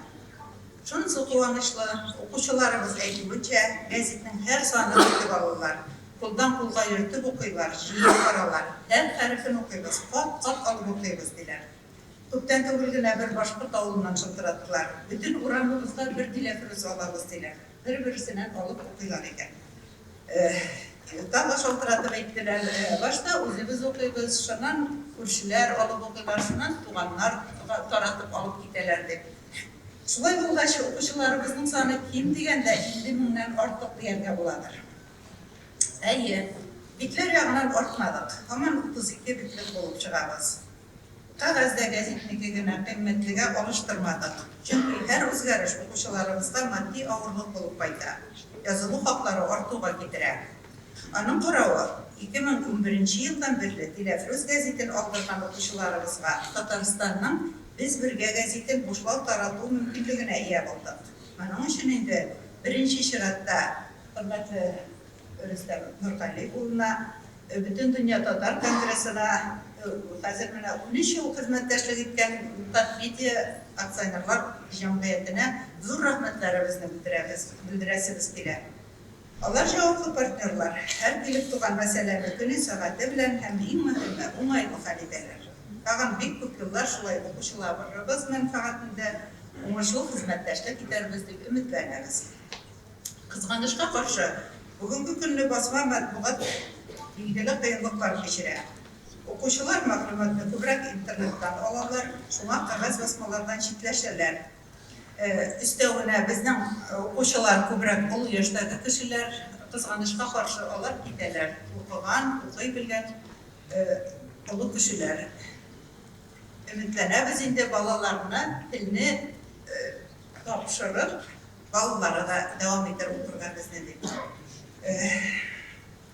Шунысы куанычлы, укучыларыбыз әйтүенчә, гәзитнең һәр санын көтеп алалар, кулдан-кулга йөртеп укыйлар, җыеп баралар, һәр хәрефен укыйбыз, кат-кат алып укыйбыз, диләр. Күптән түгел генә бер башкорт авылыннан шылтыраттылар. Бөтен урамыбызга бер Диләфрүз алабыз, диләр. Бер-берсеннән алып укыйлар икән. Тагы шалтыратып әйттеләр, башта үзебез укыйбыз, шуннан күршеләр алып укыйлар, шуннан туганнар таратып алып китәләр, дип. Шулай булгач, укучыларыбызның саны ким дигәндә 50 меңнән артык дияргә буладыр. Әйе, битләр ягыннан артмадык, һаман 32 битлек булып чыгабыз. Кәгазь дә гәзитнеке генә кыйммәтлегә алыштырмадык. Чөнки һәр үзгәреш укучыларыбызга матди авырлык булып кайта, язылу хаклары артуга китерә. Аның каравы, 2011 нче елдан бирле Диләфрүз гәзитен алдырган укучыларыбызга Татарстанның Без бергә гәзитен бушлау тарату мөмкинлегенә ия булдык. Моның өчен инде беренче чиратта хөрмәтле Рөстәм Нургали улына, Бөтендөнья татар конгрессына, хәзер менә 13 ел хезмәттәшлек иткән Татмедиа акционерлар җәмгыятенә зур рәхмәтләребезне белдерәбез, белдерәсебез килә. Алар җаваплы партнерлар, һәр килеп туган мәсьәләне көне-сәгате белән һәм, иң мөһиме, уңайлы хәл итәләр. Тагын бик күп еллар шулай укучыларыбыз мәнфәгатендә уңышлы хезмәттәшлек итәрбез дип өметләнәбез. Кызганычка каршы, бүгенге көнне басма матбугат билгеле кыенлыклар кичерә. Укучылар мәгълүматны күбрәк интернеттан алалар, шуңа кәгазь басмалардан читләшәләр. Өстәвенә, безнең укучылар күбрәк олы яшьтәге кешеләр, кызганычка каршы, алар китәләр, укыган, укый белгән олы кешеләр. Өметләнәбез инде, балаларны телне тапшырып, Балалары да дәвам итәр укырга безне дип.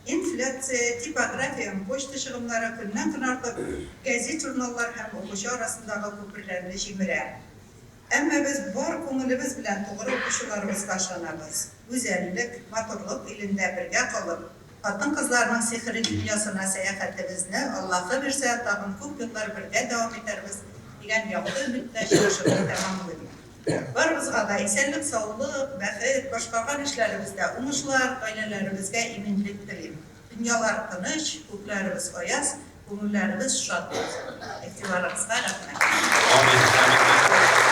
Инфляция, типография һәм почта чыгымнары көннән-көн артып, гәзит-журналлар һәм укучы арасындагы күперләрне җимерә. Әмма без бар күңелебез белән тугры укучыларыбызга ышанабыз. Гүзәллек, матурлык илендә бергә калып, Хатын-кызларның сихри дөньясына сәяхәтебезне, Аллаһы бирсә, тагын күп еллар бергә дәвам итәрбез, дигән якты өметтә чыгышымны тәмамлыйм. Барыбызга да исәнлек-саулык, бәхет, башкарган эшләребездә уңышлар, гаиләләребезгә иминлек телим. Дөньялар тыныч, күкләребез аяз, күңелләребез шат булсын. Игътибарыгызга рәхмәт.
Амин, амин.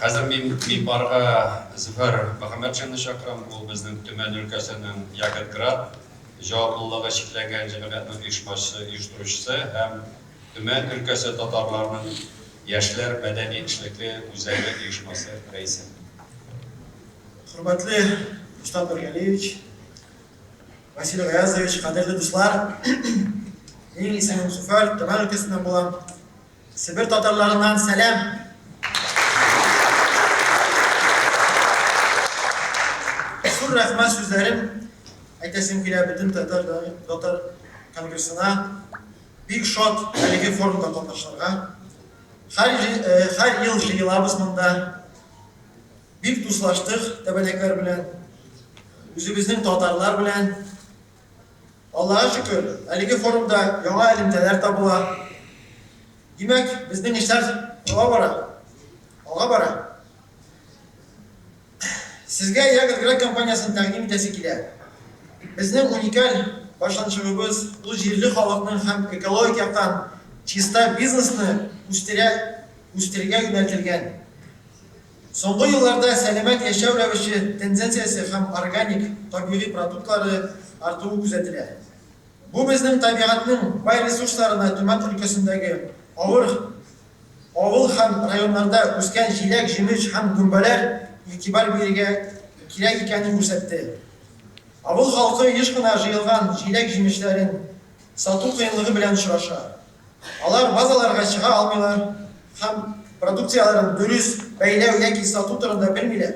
Хәзер мин мимбарга Зөфәр Мөхәммәтшинны чакырам, ул безнең Төмән өлкәсенең Ягодград җаваплылыгы чикләнгән җәмгыятьнең оешмачысы, оештыручысы һәм Төмән өлкәсе татарларының яшьләр мәдәни эшлекле үзәге оешмасы рәисе.
Хөрмәтле Рөстәм Нургалиевич, Василий Гаязович, кадерле дуслар! Минем исемем Зөфәр, Төмән өлкәсеннән булам. Себер татарларыннан сәлам! Зур рәхмәт сүзләрем әйтәсем килә бөтен татар татар конгрессына. Бик шат әлеге форумда катнашырга. Һәр, һәр ел җыелабыз монда. Бик дуслаштык тәбәнәкләр белән, үзебезнең татарлар белән. Аллага шөкер, әлеге форумда яңа элемтәләр табыла. Димәк, безнең эшләр алга бара. Алга бара. Сезгә Ягодград компаниясен тәкъдим итәсе килә. Безнең уникаль башланчыгыбыз, ул җирле халыкның һәм экологик яктан чиста бизнесны үстерә, үстерергә юнәлтелгән. Соңгы елларда сәламәт яшәү рәвеше тенденциясе һәм органик, табигый продуктлары артуы күзәтелә. Бу безнең табигатьнең бай ресурсларына Төмән өлкәсендәге авыр авыл һәм районнарда үскән җиләк-җимеш һәм гөмбәләр игътибар бирергә кирәк икәнен күрсәтте. Авыл халкы еш кына җыелган җиләк-җимешләрен сату кыенлыгы белән очраша. Алар базаларга чыга алмыйлар һәм продукцияләрен дөрес бәйләү яки сату турында белмиләр.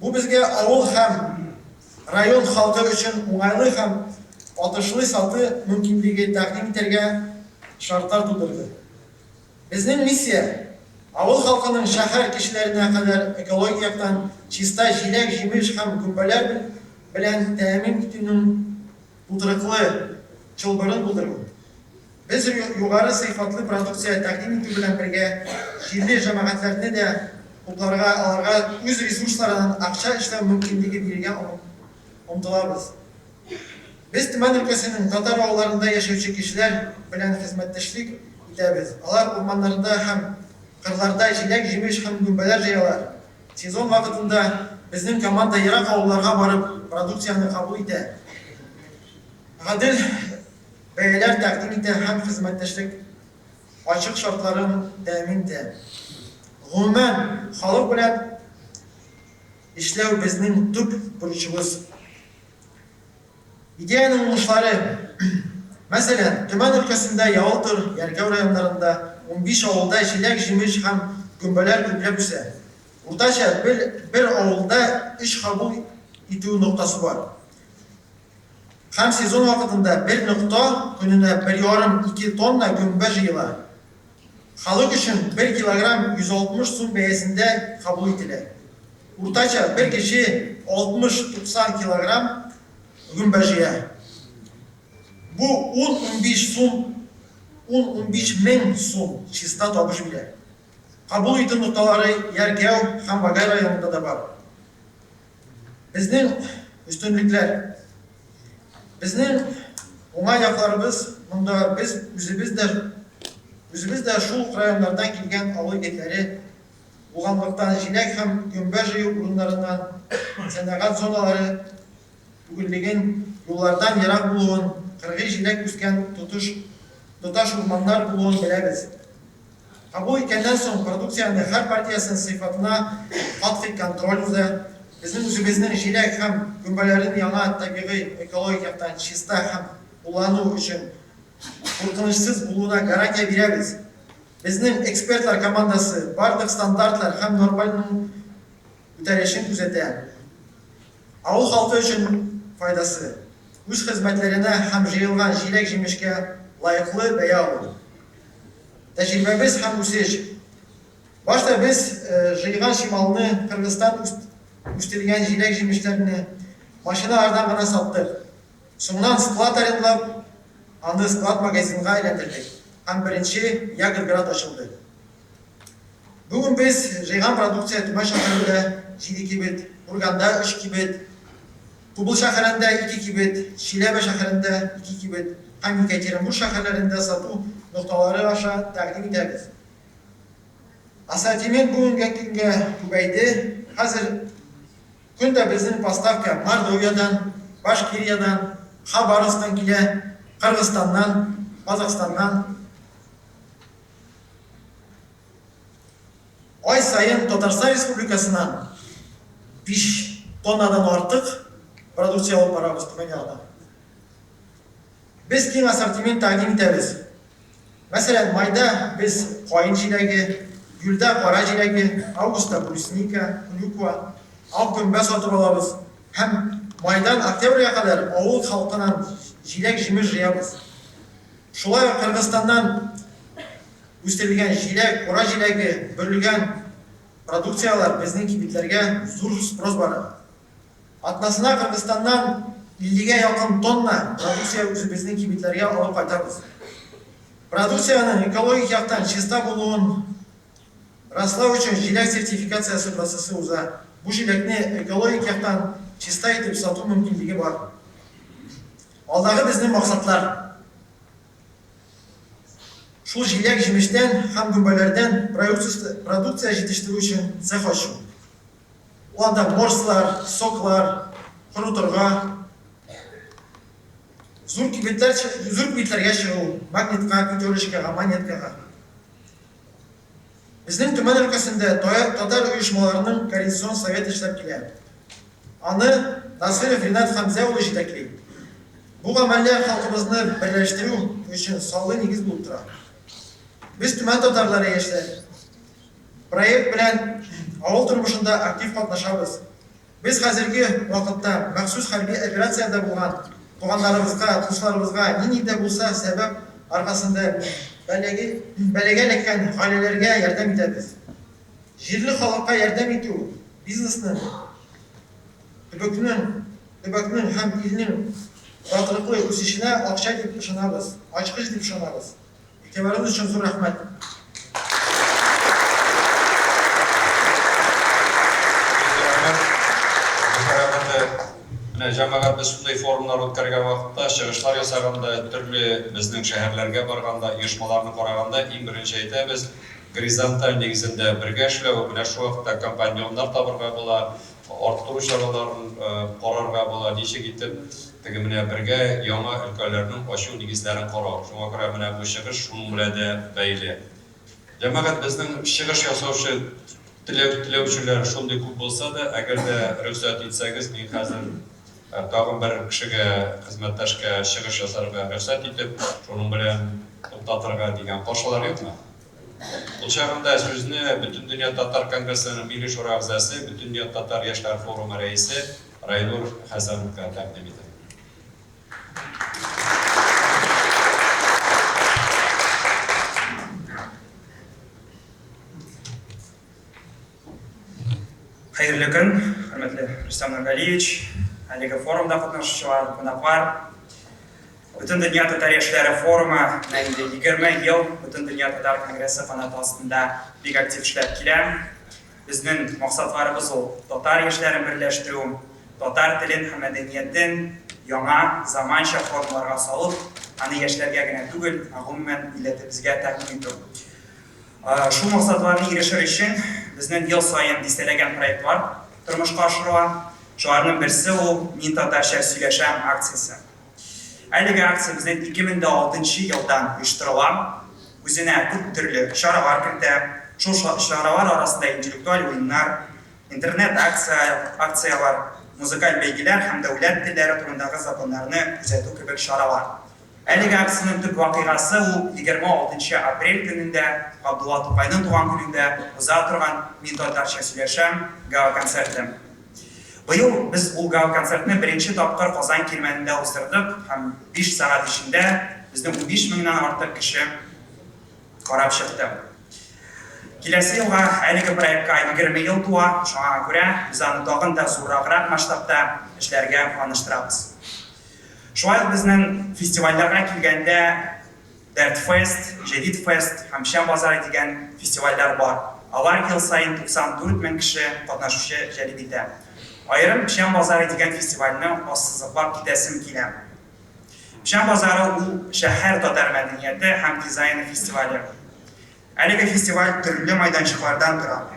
Бу безгә авыл һәм район халкы өчен уңайлы һәм отышлы сату мөмкинлеге тәкъдим итәргә шартлар тудырды. Безнең миссия, авыл халкының шәһәр кешеләренә кадәр экологик яктан чиста җиләк-җимеш һәм гөмбәләр белән тәэмин итүнең тотрыклы чылбырын булдыру. Без югары сыйфатлы продукция тәкъдим итү белән бергә җирле җәмәгатьләрне дә хупларга, аларга үз ресурсларыннан акча эшләү мөмкинлеге бирергә омтылабыз. Без Төмән өлкәсенең татар авылларында яшәүче кешеләр белән хезмәттәшлек итәбез. Алар урманнарда һәм кырларда җиләк-җимеш һәм гөмбәләр җыялар. Сезон вакытында безнең команда ерак авылларга барып, продукцияне кабул итә, гадел бәяләр тәкъдим итә һәм хезмәттәшлек ачык шартларын тәэмин итә. Гомумән, халык белән эшләү безнең төп бурычыбыз. Идеянең уңышлары. Мәсәлән, Төмән өлкәсендә Ялтыр, Яркәү районнарында 15 авылда җиләк-җимеш һәм гөмбәләр күпләп үсә. Уртача бер, бер авылда өч кабул итү ноктасы бар. Һәм сезон вакытында бер нокта көненә 1,5-2 тонна гөмбә җыела. Халык өчен бер килограмм 160 сум бәясендә кабул ителә. Уртача бер кеше 60-90 килограмм гөмбә җыя. Бу 10-15 сум, 10-15 мең сум чиста табыш бирә. Кабул итү нокталары Яркәү һәм Вагай районында да бар. Безнең өстенлекләр. Безнең уңай якларыбыз монда без үзебез дә үзебез дә шул ук районнардан килгән авыл егетләре булганлыктан җиләк һәм гөмбә җыю урыннарыннан сәнәгать зоналары түгеллеген, юллардан ерак булуын, кыргый җиләк үскән тотыш тоташ урманнар булуын беләбез. Кабул иткәннән соң продукцияне һәр партиясен сыйфатына катгый контроль уза. Безнең үзебезнең җиләк һәм гөмбәләрен яңа табигый экологик яктан чиста һәм куллану өчен куркынычсыз булуына гарантия бирәбез. Безнең экспертлар командасы барлык стандартлар һәм нормалның үтәлешен күзәтә. Авыл халкы өчен файдасы, үз хезмәтләренә һәм җыелган җиләк-җимешкә лаеклы бәя алу. Тәҗрибәбез һәм үсеш. Башта без җыйган чималны Кыргызстан үстерелгән җиләк-җимешләрне машиналардан гына саттык. Соңыннан склад арендлап, аны склад-магазинга әйләндердек һәм беренче Ягодград ачылды. Бүген без җыйган продукция Төмән шәһәрендә җиде кибет, Курганда өч кибет, Тубыл шәһәрендә ике кибет, Чиләбе шәһәрендә ике кибет һәм Екатеринбург шәһәрләрендә сату нокталары аша тәкъдим итәбез. Ассортимент бүгенге көнгә күбәйде. Хәзер көн дә безнең поставка Мордовиядән, Башкириядән, Хабаровсктан килә, Кыргызстаннан, Казахстаннан. Ай саен Татарстан Республикасыннан 5 тоннадан артык продукция алып барабыз Төмән ягына. Без киң ассортимент тәкъдим итәбез. Мәсәлән, майда без каен җиләге, июльдә кара җиләге, августта брусника, клюква, ал гөмбә сатып алабыз һәм майдан октябрьгә кадәр авыл халкыннан җиләк-җимеш җыябыз. Шулай ук Кыргызстаннан үстерелгән җиләк, кура җиләге, бөрелгән продукцияләр безнең кибетләргә зур спрос бара. Атнасына Кыргызстаннан 50 гә якын тонна продукция үзебезнең кибетләргә алып кайтабыз. Продукциянең экологик яктан чиста булуын раслау өчен җиләк сертификациясе процессы уза. Бу җиләкне экологик яктан чиста итеп сату мөмкинлеге бар. Алдагы безнең максатлар, шул җиләк-җимештән һәм гөмбәләрдән продукция җитештерү өчен цех ачу. Ул анда морслар, соклар, корытырга, зур кибетләр, зур кибетләргә чыгу, Магнитка, Пятерочкага, Монеткага. Безнең Төмән өлкәсендә татар оешмаларының координацион советы эшләп килә. Аны Насыйров Ринат Хәмзә улы җитәкли. Бу гамәлләр халкыбызны берләштерү өчен саллы нигез булып тора. Без Төмән татарлары яшьләр проект белән авыл тормышында актив катнашабыз. Без хәзерге вакытта махсус хәрби операциядә булган туганнарыбызга, дусларыбызга, нинди дә булса сәбәп аркасында бәлагә бәлагә эләккән гаиләләргә ярдәм итәбез. Җирле халыкка ярдәм итү бизнесның, төбәкнең, төбәкнең һәм илнең тотрыклы үсешенә акча дип ышанабыз, ачкыч дип ышанабыз. Игътибарыгыз өчен зур рәхмәт.
Менә җәмәгать без шундый форумнар үткәргән вакытта, чыгышлар ясаганда, төрле безнең шәһәрләргә барганда, оешмаларны караганда иң беренче әйтәбез, горизонталь нигезендә бергә эшләү, менә шул вакытта компаньоннар табырга була, арттыру чараларын карарга була, ничек итеп теге менә бергә яңа өлкәләрнең ачу нигезләрен карау. Шуңа күрә менә бу чыгыш шуның белән дә бәйле. Җәмәгать, безнең чыгыш ясаучы теләү теләүчеләр шундый күп булса да, әгәр дә рөхсәт итсәгез, мин хәзер тагын бер кешегә, хезмәттәшкә чыгыш ясарга рөхсәт итеп, шуның белән туктатырга дигән каршылар юкмы? Ул чагында сүзне Бөтендөнья татар конгрессының Милли шура әгъзасы, Бөтендөнья татар яшьләр форумы рәисе Райнур Хәсәновка тәкъдим итәм.
Хәерле көн, хөрмәтле Рөстәм Нургалиевич, әлеге форумда катнашучылар, кунаклар. Бөтендөнья татар яшьләре форумы менә инде 20 ел Бөтендөнья татар конгрессы канаты астында бик актив эшләп килә. Безнең максатларыбыз ул татар яшьләрен берләштерү, татар телен һәм мәдәниятен яңа заманча формаларга салып, аны яшьләргә генә түгел, ә гомумән милләтебезгә тәкъдим итү. Шул максатларны ирешер өчен безнең ел саен дистәләгән проектлар тормышка ашырыла. Шуларның берсе ул Мин татарча сөйләшәм акциясе. Әлеге акция безнең 2006 нчы елдан оештырыла. Үзенә күп төрле чаралар кертә. Шул чаралар арасында интеллектуаль уеннар, интернет акция акцияләр, музыкаль бәйгеләр һәм дәүләт телләре турындагы законнарны күзәтү кебек чаралар. Әлеге акциянең төп вакыйгасы ул 26 нчы апрель көнендә, Габдулла Тукайның туган көнендә уза торган Мин татарча сөйләшәм гала-концерты. Быел без ул гала-концертны беренче тапкыр Казан Кирмәнендә уздырдык һәм биш сәгать эчендә безне 15 меңнән артык кеше карап чыкты. Киләсе елга әлеге проектка 20 ел тула, шуңа күрә без аны тагын да зурраграк масштабта эшләргә планлаштырабыз. Шулай ук безнең фестивальләргә килгәндә, Дәрт фест, Җәдит фест һәм Печән базары дигән фестивальләр бар. Алар ел саен 94 мең кеше катнашучы җәлеп итә. Аерым Печән базары дигән фестивальне ассызыклап китәсем килә. Печән базары ул шәһәр татар мәдәнияте һәм дизайны фестивале. Әлеге фестиваль төрле майданчыклардан тора.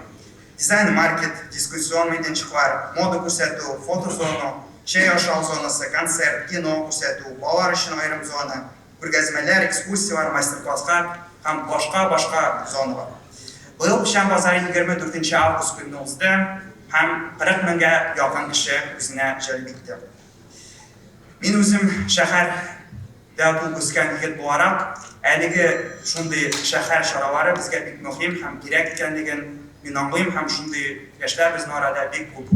Дизайн-маркет, дискуссион мәйданчыклар, мода күрсәтү, фотозона, чәй ашау зонасы, концерт, кино күрсәтү, балалар өчен аерым зона, күргәзмәләр, экскурсияләр, мастер-класслар һәм башка-башка зоналар. Быел Печән базары 24 нче август көнне узды һәм 40 меңгә якын кеше үзенә җәлеп итте. Мин үзем шәһәр дә туып үскән егет буларак, әлеге шундый шәһәр чаралары безгә бик мөһим һәм кирәк икәнлеген мин аңлыйм һәм шундый яшьләр безнең арада бик күп.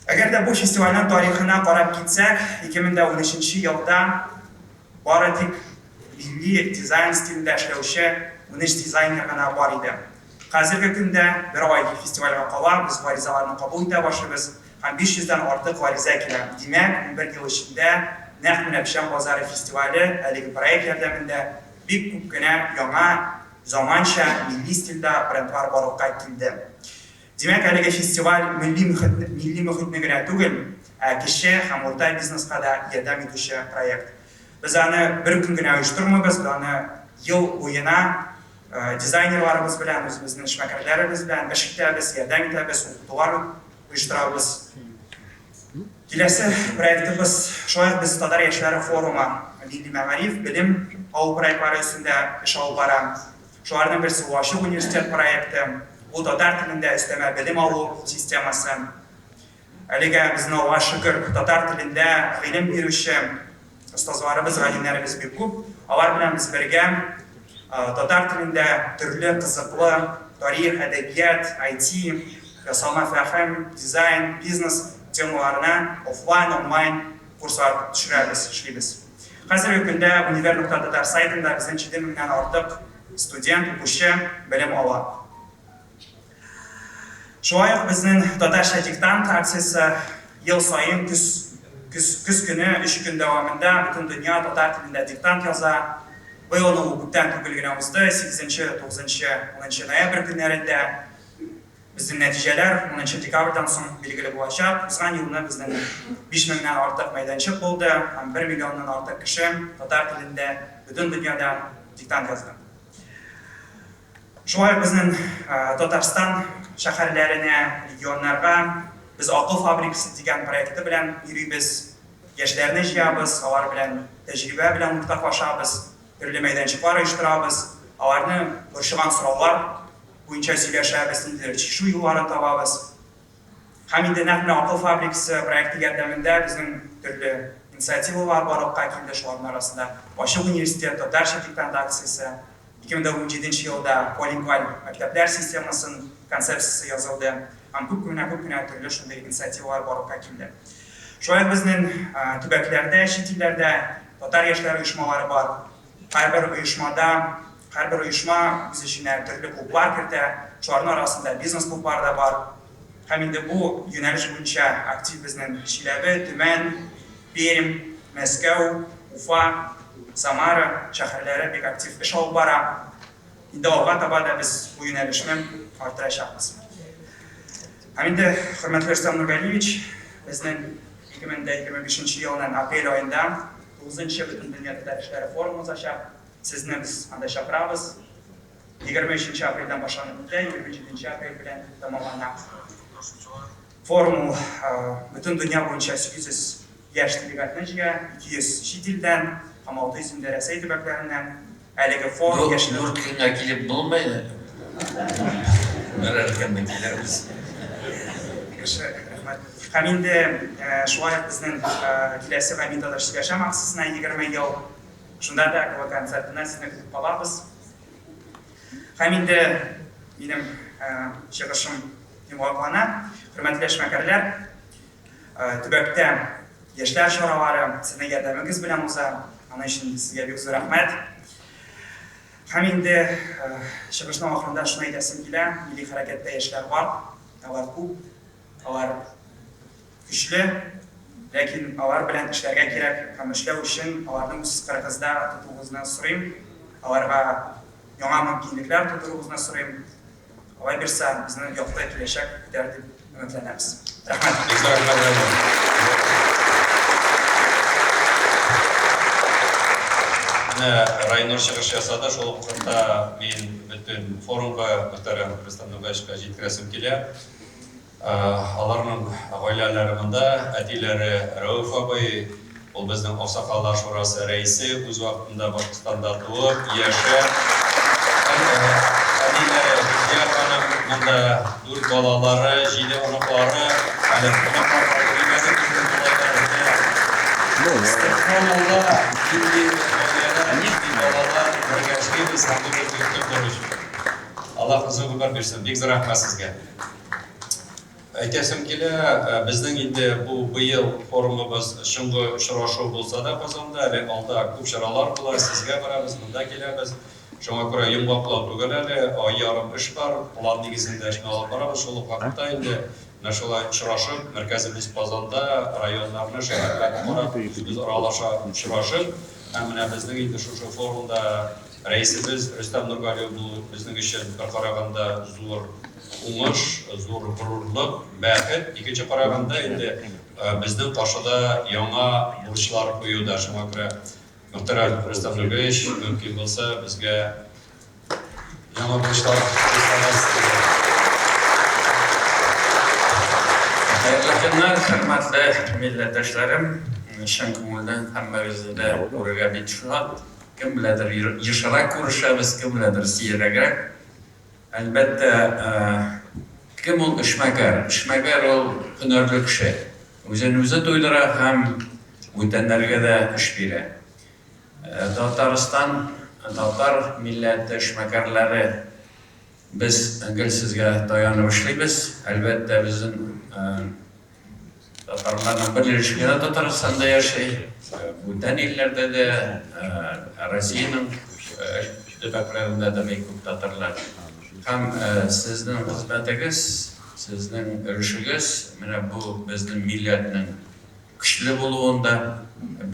Әгәр дә бу фестивальнең тарихына карап китсәк, 2013 нче елда бары тик милли дизайн стилендә эшләүче 13 дизайнер гына бар иде. Хәзерге көндә бер ай фестивальгә кала без гаризаларны кабул итә башлыйбыз һәм 500 дән артык гариза килә. Димәк, 11 ел эчендә нәкъ менә Печән базары фестивале әлеге проект ярдәмендә бик күп кенә яңа, заманча, милли стильдә брендлар барлыкка килде. Димәк, әлеге фестиваль милли мөхитне, милли мөхитне генә түгел, ә кече һәм урта бизнеска да ярдәм итүче проект. Без аны бер көн генә оештырмыйбыз, без аны ел буена дизайнерларыбыз белән, үзебезнең эшмәкәрләребез белән эш итәбез, ярдәм итәбез, укытулар оештырабыз. Киләсе проектыбыз, шулай ук без Татар яшьләре форумы, милли мәгариф, белем алу проектлары өстендә эш алып бара. Шуларның берсе ул Ачык университет проекты, ул татар телендә өстәмә белем алу системасы. Әлегә безнең, Аллага шөкер, татар телендә гыйлем бирүче остазларыбыз, галимнәребез бик күп. Алар белән без бергә татар телендә төрле кызыклы тарих, әдәбият, IT, ясалма фәһем, дизайн, бизнес темаларына офлайн, онлайн курслар төшерәбез, эшлибез. Хәзерге көндә Универ нокта татар сайтында безнең 7000 нән артык студент, укучы белем ала. Шулай ук безнең Татарча диктант акциясе ел саен көз, көз, көз көне өч көн дәвамында бөтен дөнья татар телендә диктант яза. Быел ул күптән түгел генә узды, сигезенче, тугызынчы, унынчы ноябрь көннәрендә. Безнең нәтиҗәләр унынчы декабрьдән соң билгеле булачак. Узган елны безнең биш меңнән артык мәйданчык булды һәм бер миллионнан артык кеше татар телендә бөтен дөньяда диктант язды. Шулай ук безнең Татарстан шәһәрләренә, регионнарга без Акыл фабрикасы дигән проекты белән йөрибез. Яшьләрне җыябыз, алар белән тәҗрибә белән уртаклашабыз, төрле мәйданчыклар оештырабыз, аларны борчыган сораулар буенча сөйләшәбез, ниндидер чишү юлларын табабыз. Һәм инде нәкъ менә Акыл фабрикасы проекты ярдәмендә безнең төрле инициативалар барлыкка килде, шуларның арасында Ачык университет, Татарча диктант акциясе, 2017 елда полингваль мәктәпләр системасын концепциясе язылды һәм күп кенә, күп кенә төрле шундый инициативалар барлыкка килде. Шулай ук безнең төбәкләрдә, чит илләрдә татар яшьләре оешмалары бар. Һәрбер оешмада, һәрбер оешма үз эченә төрле клублар кертә, шуларның арасында бизнес-клублар да бар. Һәм инде бу юнәлеш буенча актив безнең Чиләбе, Төмән, Пермь, Мәскәү, Уфа, Самара шәһәрләре бик актив эш алып бара. Инде алга таба да без бу юнәлешне арттырачакбыз. Һәм инде, хөрмәтле Рөстәм Нургалиевич, безнең 2025 елның апрель аенда Тугызынчы Бөтендөнья татар эшләре форумы узачак. Сезне без анда чакырабыз. 23 нче апрельдән башланып китә, 27 нче апрель белән тәмамлана. Форум ул бөтен дөнья буенча 800 яшь делегатны җыя, 200 чит илдән һәм 600 инде Рәсәй төбәкләреннән. Әлеге форум яшьләр.
Дүрт көнгә килеп булмый. Берәр көнне килербез.
Яхшы, рәхмәт. Һәм инде шулай ук безнең киләсе Гамин татарча сөйләшәм акциясенә 20 ел. Шунда да КВ концертына сезне көтеп калабыз. Һәм инде минем чыгышым йомгаклана. Хөрмәтле эшмәкәрләр, Төбәктә яшьләр чаралары сезнең ярдәмегез белән уза. Аның өчен сезгә бик зур рәхмәт. Һәм инде чыгышның ахырында шуны әйтәсем килә, милли хәрәкәттә яшьләр бар, алар күп, алар көчле, ләкин алар белән эшләргә кирәк һәм эшләү өчен аларны үз кырыгызда тотуыгызны сорыйм, аларга яңа мөмкинлекләр тудыруыгызны сорыйм. Алай бирса, безне якты киләчәк көтәр дип өметләнәбез. Рәхмәт.
Бик зур рәхмәт, Рәмил. Менә Райнур чыгыш ясады, шул ук вакытта мин бөтен форумга, мөхтәрәм Рөстәм Нургалиевичка җиткерәсем килә. Аларның гаиләләре монда, әтиләре Рәүф абый, ул безнең Аксакаллар шурасы рәисе, үз вакытында Башкортстанда туып, яшәп, һәм әниләре Гөлфия ханым монда, дүрт балалары, җиде оныклары, әле кунаклар кайтып килмәде безнең малайлар, менә Сөбханалла, нинди гаиләләр, нинди балалар, бергә эшлибез һәм бу безнең төп бурыч. Аллаһ озын гомер бирсен, бик зур рәхмәт сезгә. Әйтәсем килә, безнең инде бу быел форумыбыз соңгы очрашу булса да Казанда, әле алда күп чаралар була, сезгә барабыз, монда киләбез. Шуңа күрә йомгаклау түгел әле, ай ярым эш бар, план нигезендә эшне алып барабыз. Шул ук вакытта инде менә шулай очрашып, мәркәзебез Казанда, районнарны, шәһәрләрне карап, үзебез аралаша, очрашып, һәм менә безнең инде шушы форумда рәисебез Рөстәм Нургалиев булу безнең өчен бер караганда зур уңыш, зур горурлык, бәхет. Икенче караганда инде безнең каршыда яңа бурычлар кую да. Шуңа күрә, мөхтәрәм Рөстәм Нургалиевич, мөмкин булса, безгә яңа бурычлар куйсагыз иде.
Хәерле көннәр, хөрмәтле милләттәшләрем! Чын күңелдән һәммәгезне дә күрергә бик шат. Кем беләдер, ешрак күрешәбез, кем беләдер, сирәгрәк. Әлбәттә, кем ул эшмәкәр? Эшмәкәр ул һөнәрле кеше. Үзен үзе туйдыра һәм бүтәннәргә дә эш бирә. Татарстан, татар милләте эшмәкәрләре без гел сезгә таянып эшлибез. Әлбәттә, безнең Татарларның бер өлеше генә Татарстанда яши, бүтән илләрдә дә, Россиянең төбәкләрендә дә бик күп татарлар. Һәм сезнең хезмәтегез, сезнең өлешегез менә бу безнең милләтнең көчле булуында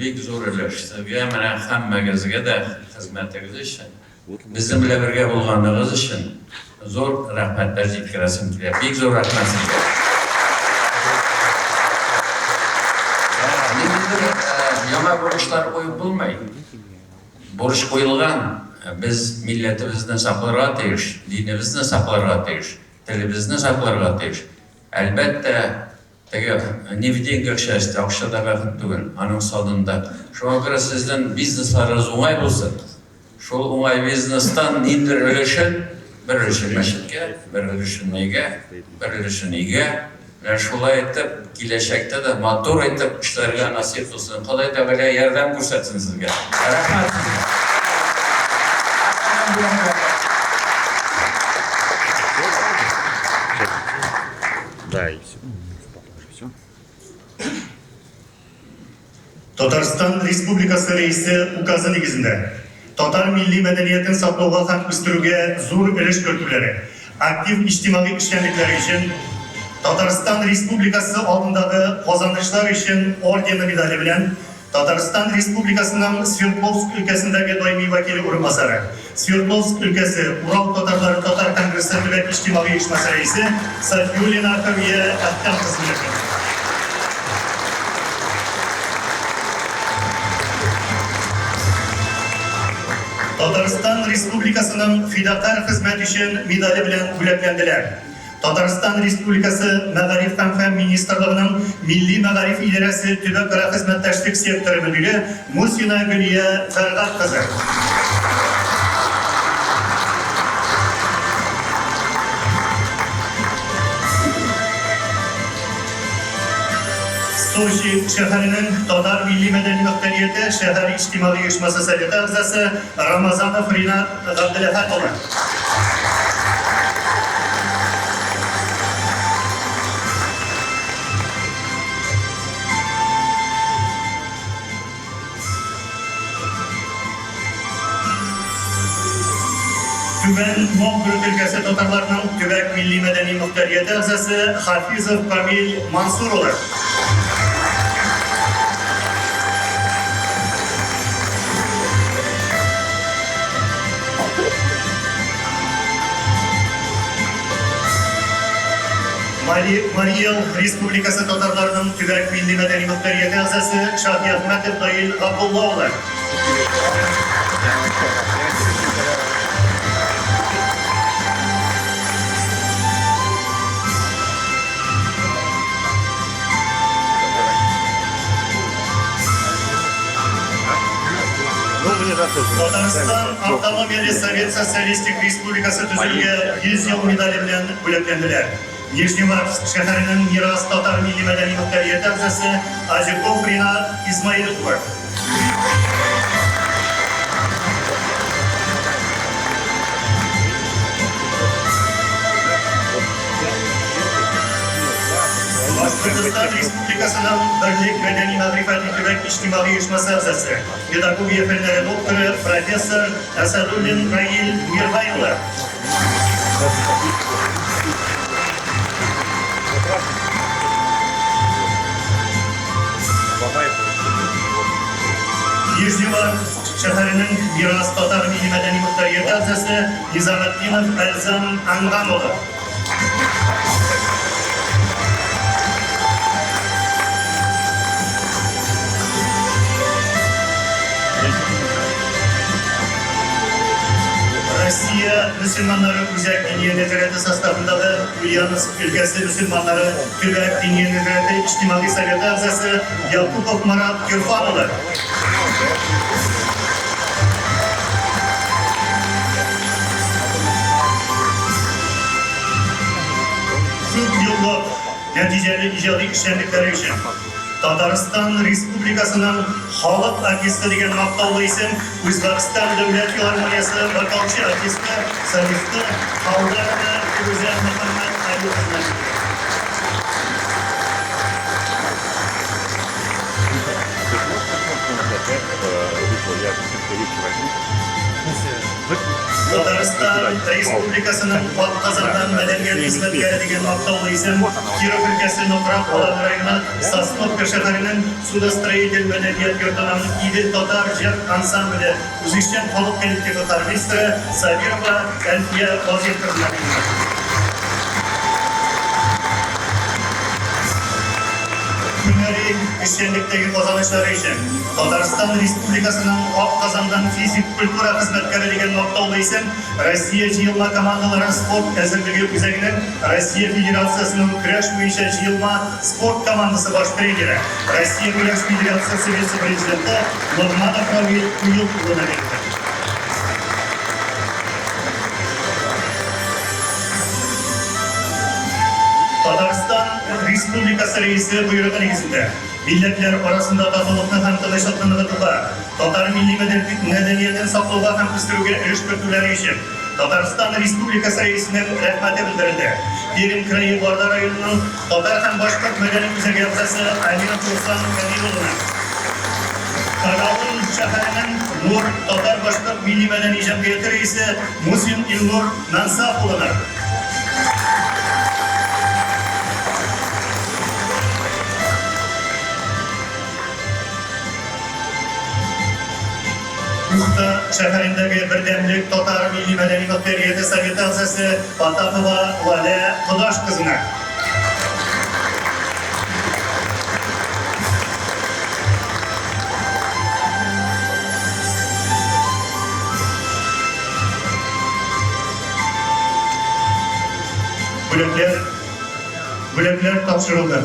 бик зур өлеш. Сезгә менә һәммәгезгә дә хезмәтегез өчен Безнең белән бергә булганыгыз өчен зур рәхмәтләр җиткерәсем килә. Бик зур рәхмәт сезгә. Ниндидер яңа бурычлар куеп булмый. Бурыч куелган. Без милләтебезне сакларга тиеш, динебезне сакларга тиеш, телебезне сакларга тиеш. Әлбәттә, Теге не в деньгах счастье, акчада бәхет түгел, аның санында. Шуңа күрә сезнең бизнесларыгыз уңай булсын. Шул уңай бизнестан ниндидер өлешен, бер өлешен мәчеткә, бер өлешен нигә, бер өлешен өйгә. Менә шулай итеп, киләчәктә дә матур итеп эшләргә насыйп булсын. Ходай Тәгалә ярдәм күрсәтсен сезгә. Рәхмәт сезгә.
Да, и все. Все.
Татарстан Республикасы Рәисе указы нигезендә, татар милли мәдәниятен саклауга һәм үстерүгә зур өлеш кертүләре, актив иҗтимагый эшчәнлекләре өчен Татарстан Республикасы алдындагы казанышлар өчен ордены медале белән Татарстан Республикасының Свердловск өлкәсендәге даими вәкиле урынбасары, Свердловск өлкәсе Урал татарлары татар конгрессы төбәк иҗтимагый оешмасы рәисе Сафиуллина Кавия Әхтәм кызы бүләкләнде. Татарстан Республикасының фидакарь хезмәт өчен медале белән бүләкләнделәр. Татарстан Республикасы Мәгариф һәм фән министрлыгының Милли мәгариф идарәсе төбәкара хезмәттәшлек секторы мөдире Мусина Гөлия Фәргать кызы. Сочи шәһәренең татар милли-мәдәни мөхтәрияте шәһәр иҗтимагый оешмасы советы әгъзасы Рамазанов Ринат Габделәхәт улы. Түбән Новгород өлкәсе татарларының төбәк милли-мәдәни мохтарияте әгъзасы Хафизов Камил Мансур улы. Марий Эл Республикасы татарларының төбәк милли-мәдәни мохтарияте әгъзасы Шаһиәхмәтов Наил Габдулла улы. Татарстан Автономияле Совет Социалистик Республикасы төзелүгә 100 ел медале белән бүләкләнделәр. Нижневартовск шәһәренең Мирас татар милли-мәдәни мохтарияте әгъзасы Азюков Ринат Измаил улы. Башкортостан Республикасының Берлек мәдәни-мәгърифәти төбәк иҗтимагый оешмасы әгъзасы, педагогия фәннәре докторы, профессор Әсәдуллин Раил Мирбай улы. Нижневартовск шәһәренең Мирас татар милли-мәдәни мохтарияте әгъзасы Низаметдинов Әлзам Әнгам улы. Россия мөселманнары үзәк диния нәзарәте составындагы Ульяновск өлкәсе мөселманнары төбәк диния нәзарәте иҗтимагый советы әгъзасы Якупов Марат Гирфан улы. Күп еллык нәтиҗәле иҗади эшчәнлекләре өчен Татарстан Республикасының халык артисты дигән мактаулы исем Үзбәкстан дәүләт филармониясе вокалчы артисты, солисты Халдарова Фирүзә Мөхәммәт Али кызына бирелә. Татарстан Республикасының атказанган мәдәният хезмәткәре дигән мактаулы исем Киров өлкәсе Нократ Аланы районы Сосновка шәһәренең Судостроитель мәдәният йортының Идел татар җыр ансамбле үзешчән халык коллективы хормистры Сабирова Әлфия Вазыйх кызына бирелә. Һөнәри эшчәнлектәге казанышлары өчен Татарстан Республикасының атказанган физик культура хезмәткәре дигән мактаулы исем Россия җыелма командалары спорт әзерлеге үзәгенең Россия Федерациясенең көрәш буенча җыелма спорт командасы баш тренеры, Россия көрәш федерациясе вице-президенты Ногманов Равил Уел улына бирелде. Татарстан Республикасы Рәисе боерыгы нигезендә, милләтләр арасында татулыкны һәм тынычлыкны ныгытуга, татар милли мәдәниятен саклауга һәм үстерүгә өлеш кертүләре өчен Татарстан Республикасы Рәисенең рәхмәте белдерелде. Пермь крае Барда районының татар һәм башкорт мәдәни үзәге әгъзасы Аминов Руслан Камил улына, Каравыл шәһәренең Нур татар-башкорт милли-мәдәни җәмгыяте рәисе Мусин Илнур Мансаф улына, Ухта шәһәрендәге Бердәмлек татар милли-мәдәни мохтарияте советы әгъзасы Потапова Лалә Кодаш кызына. Бүләкләр, бүләкләр тапшырылды.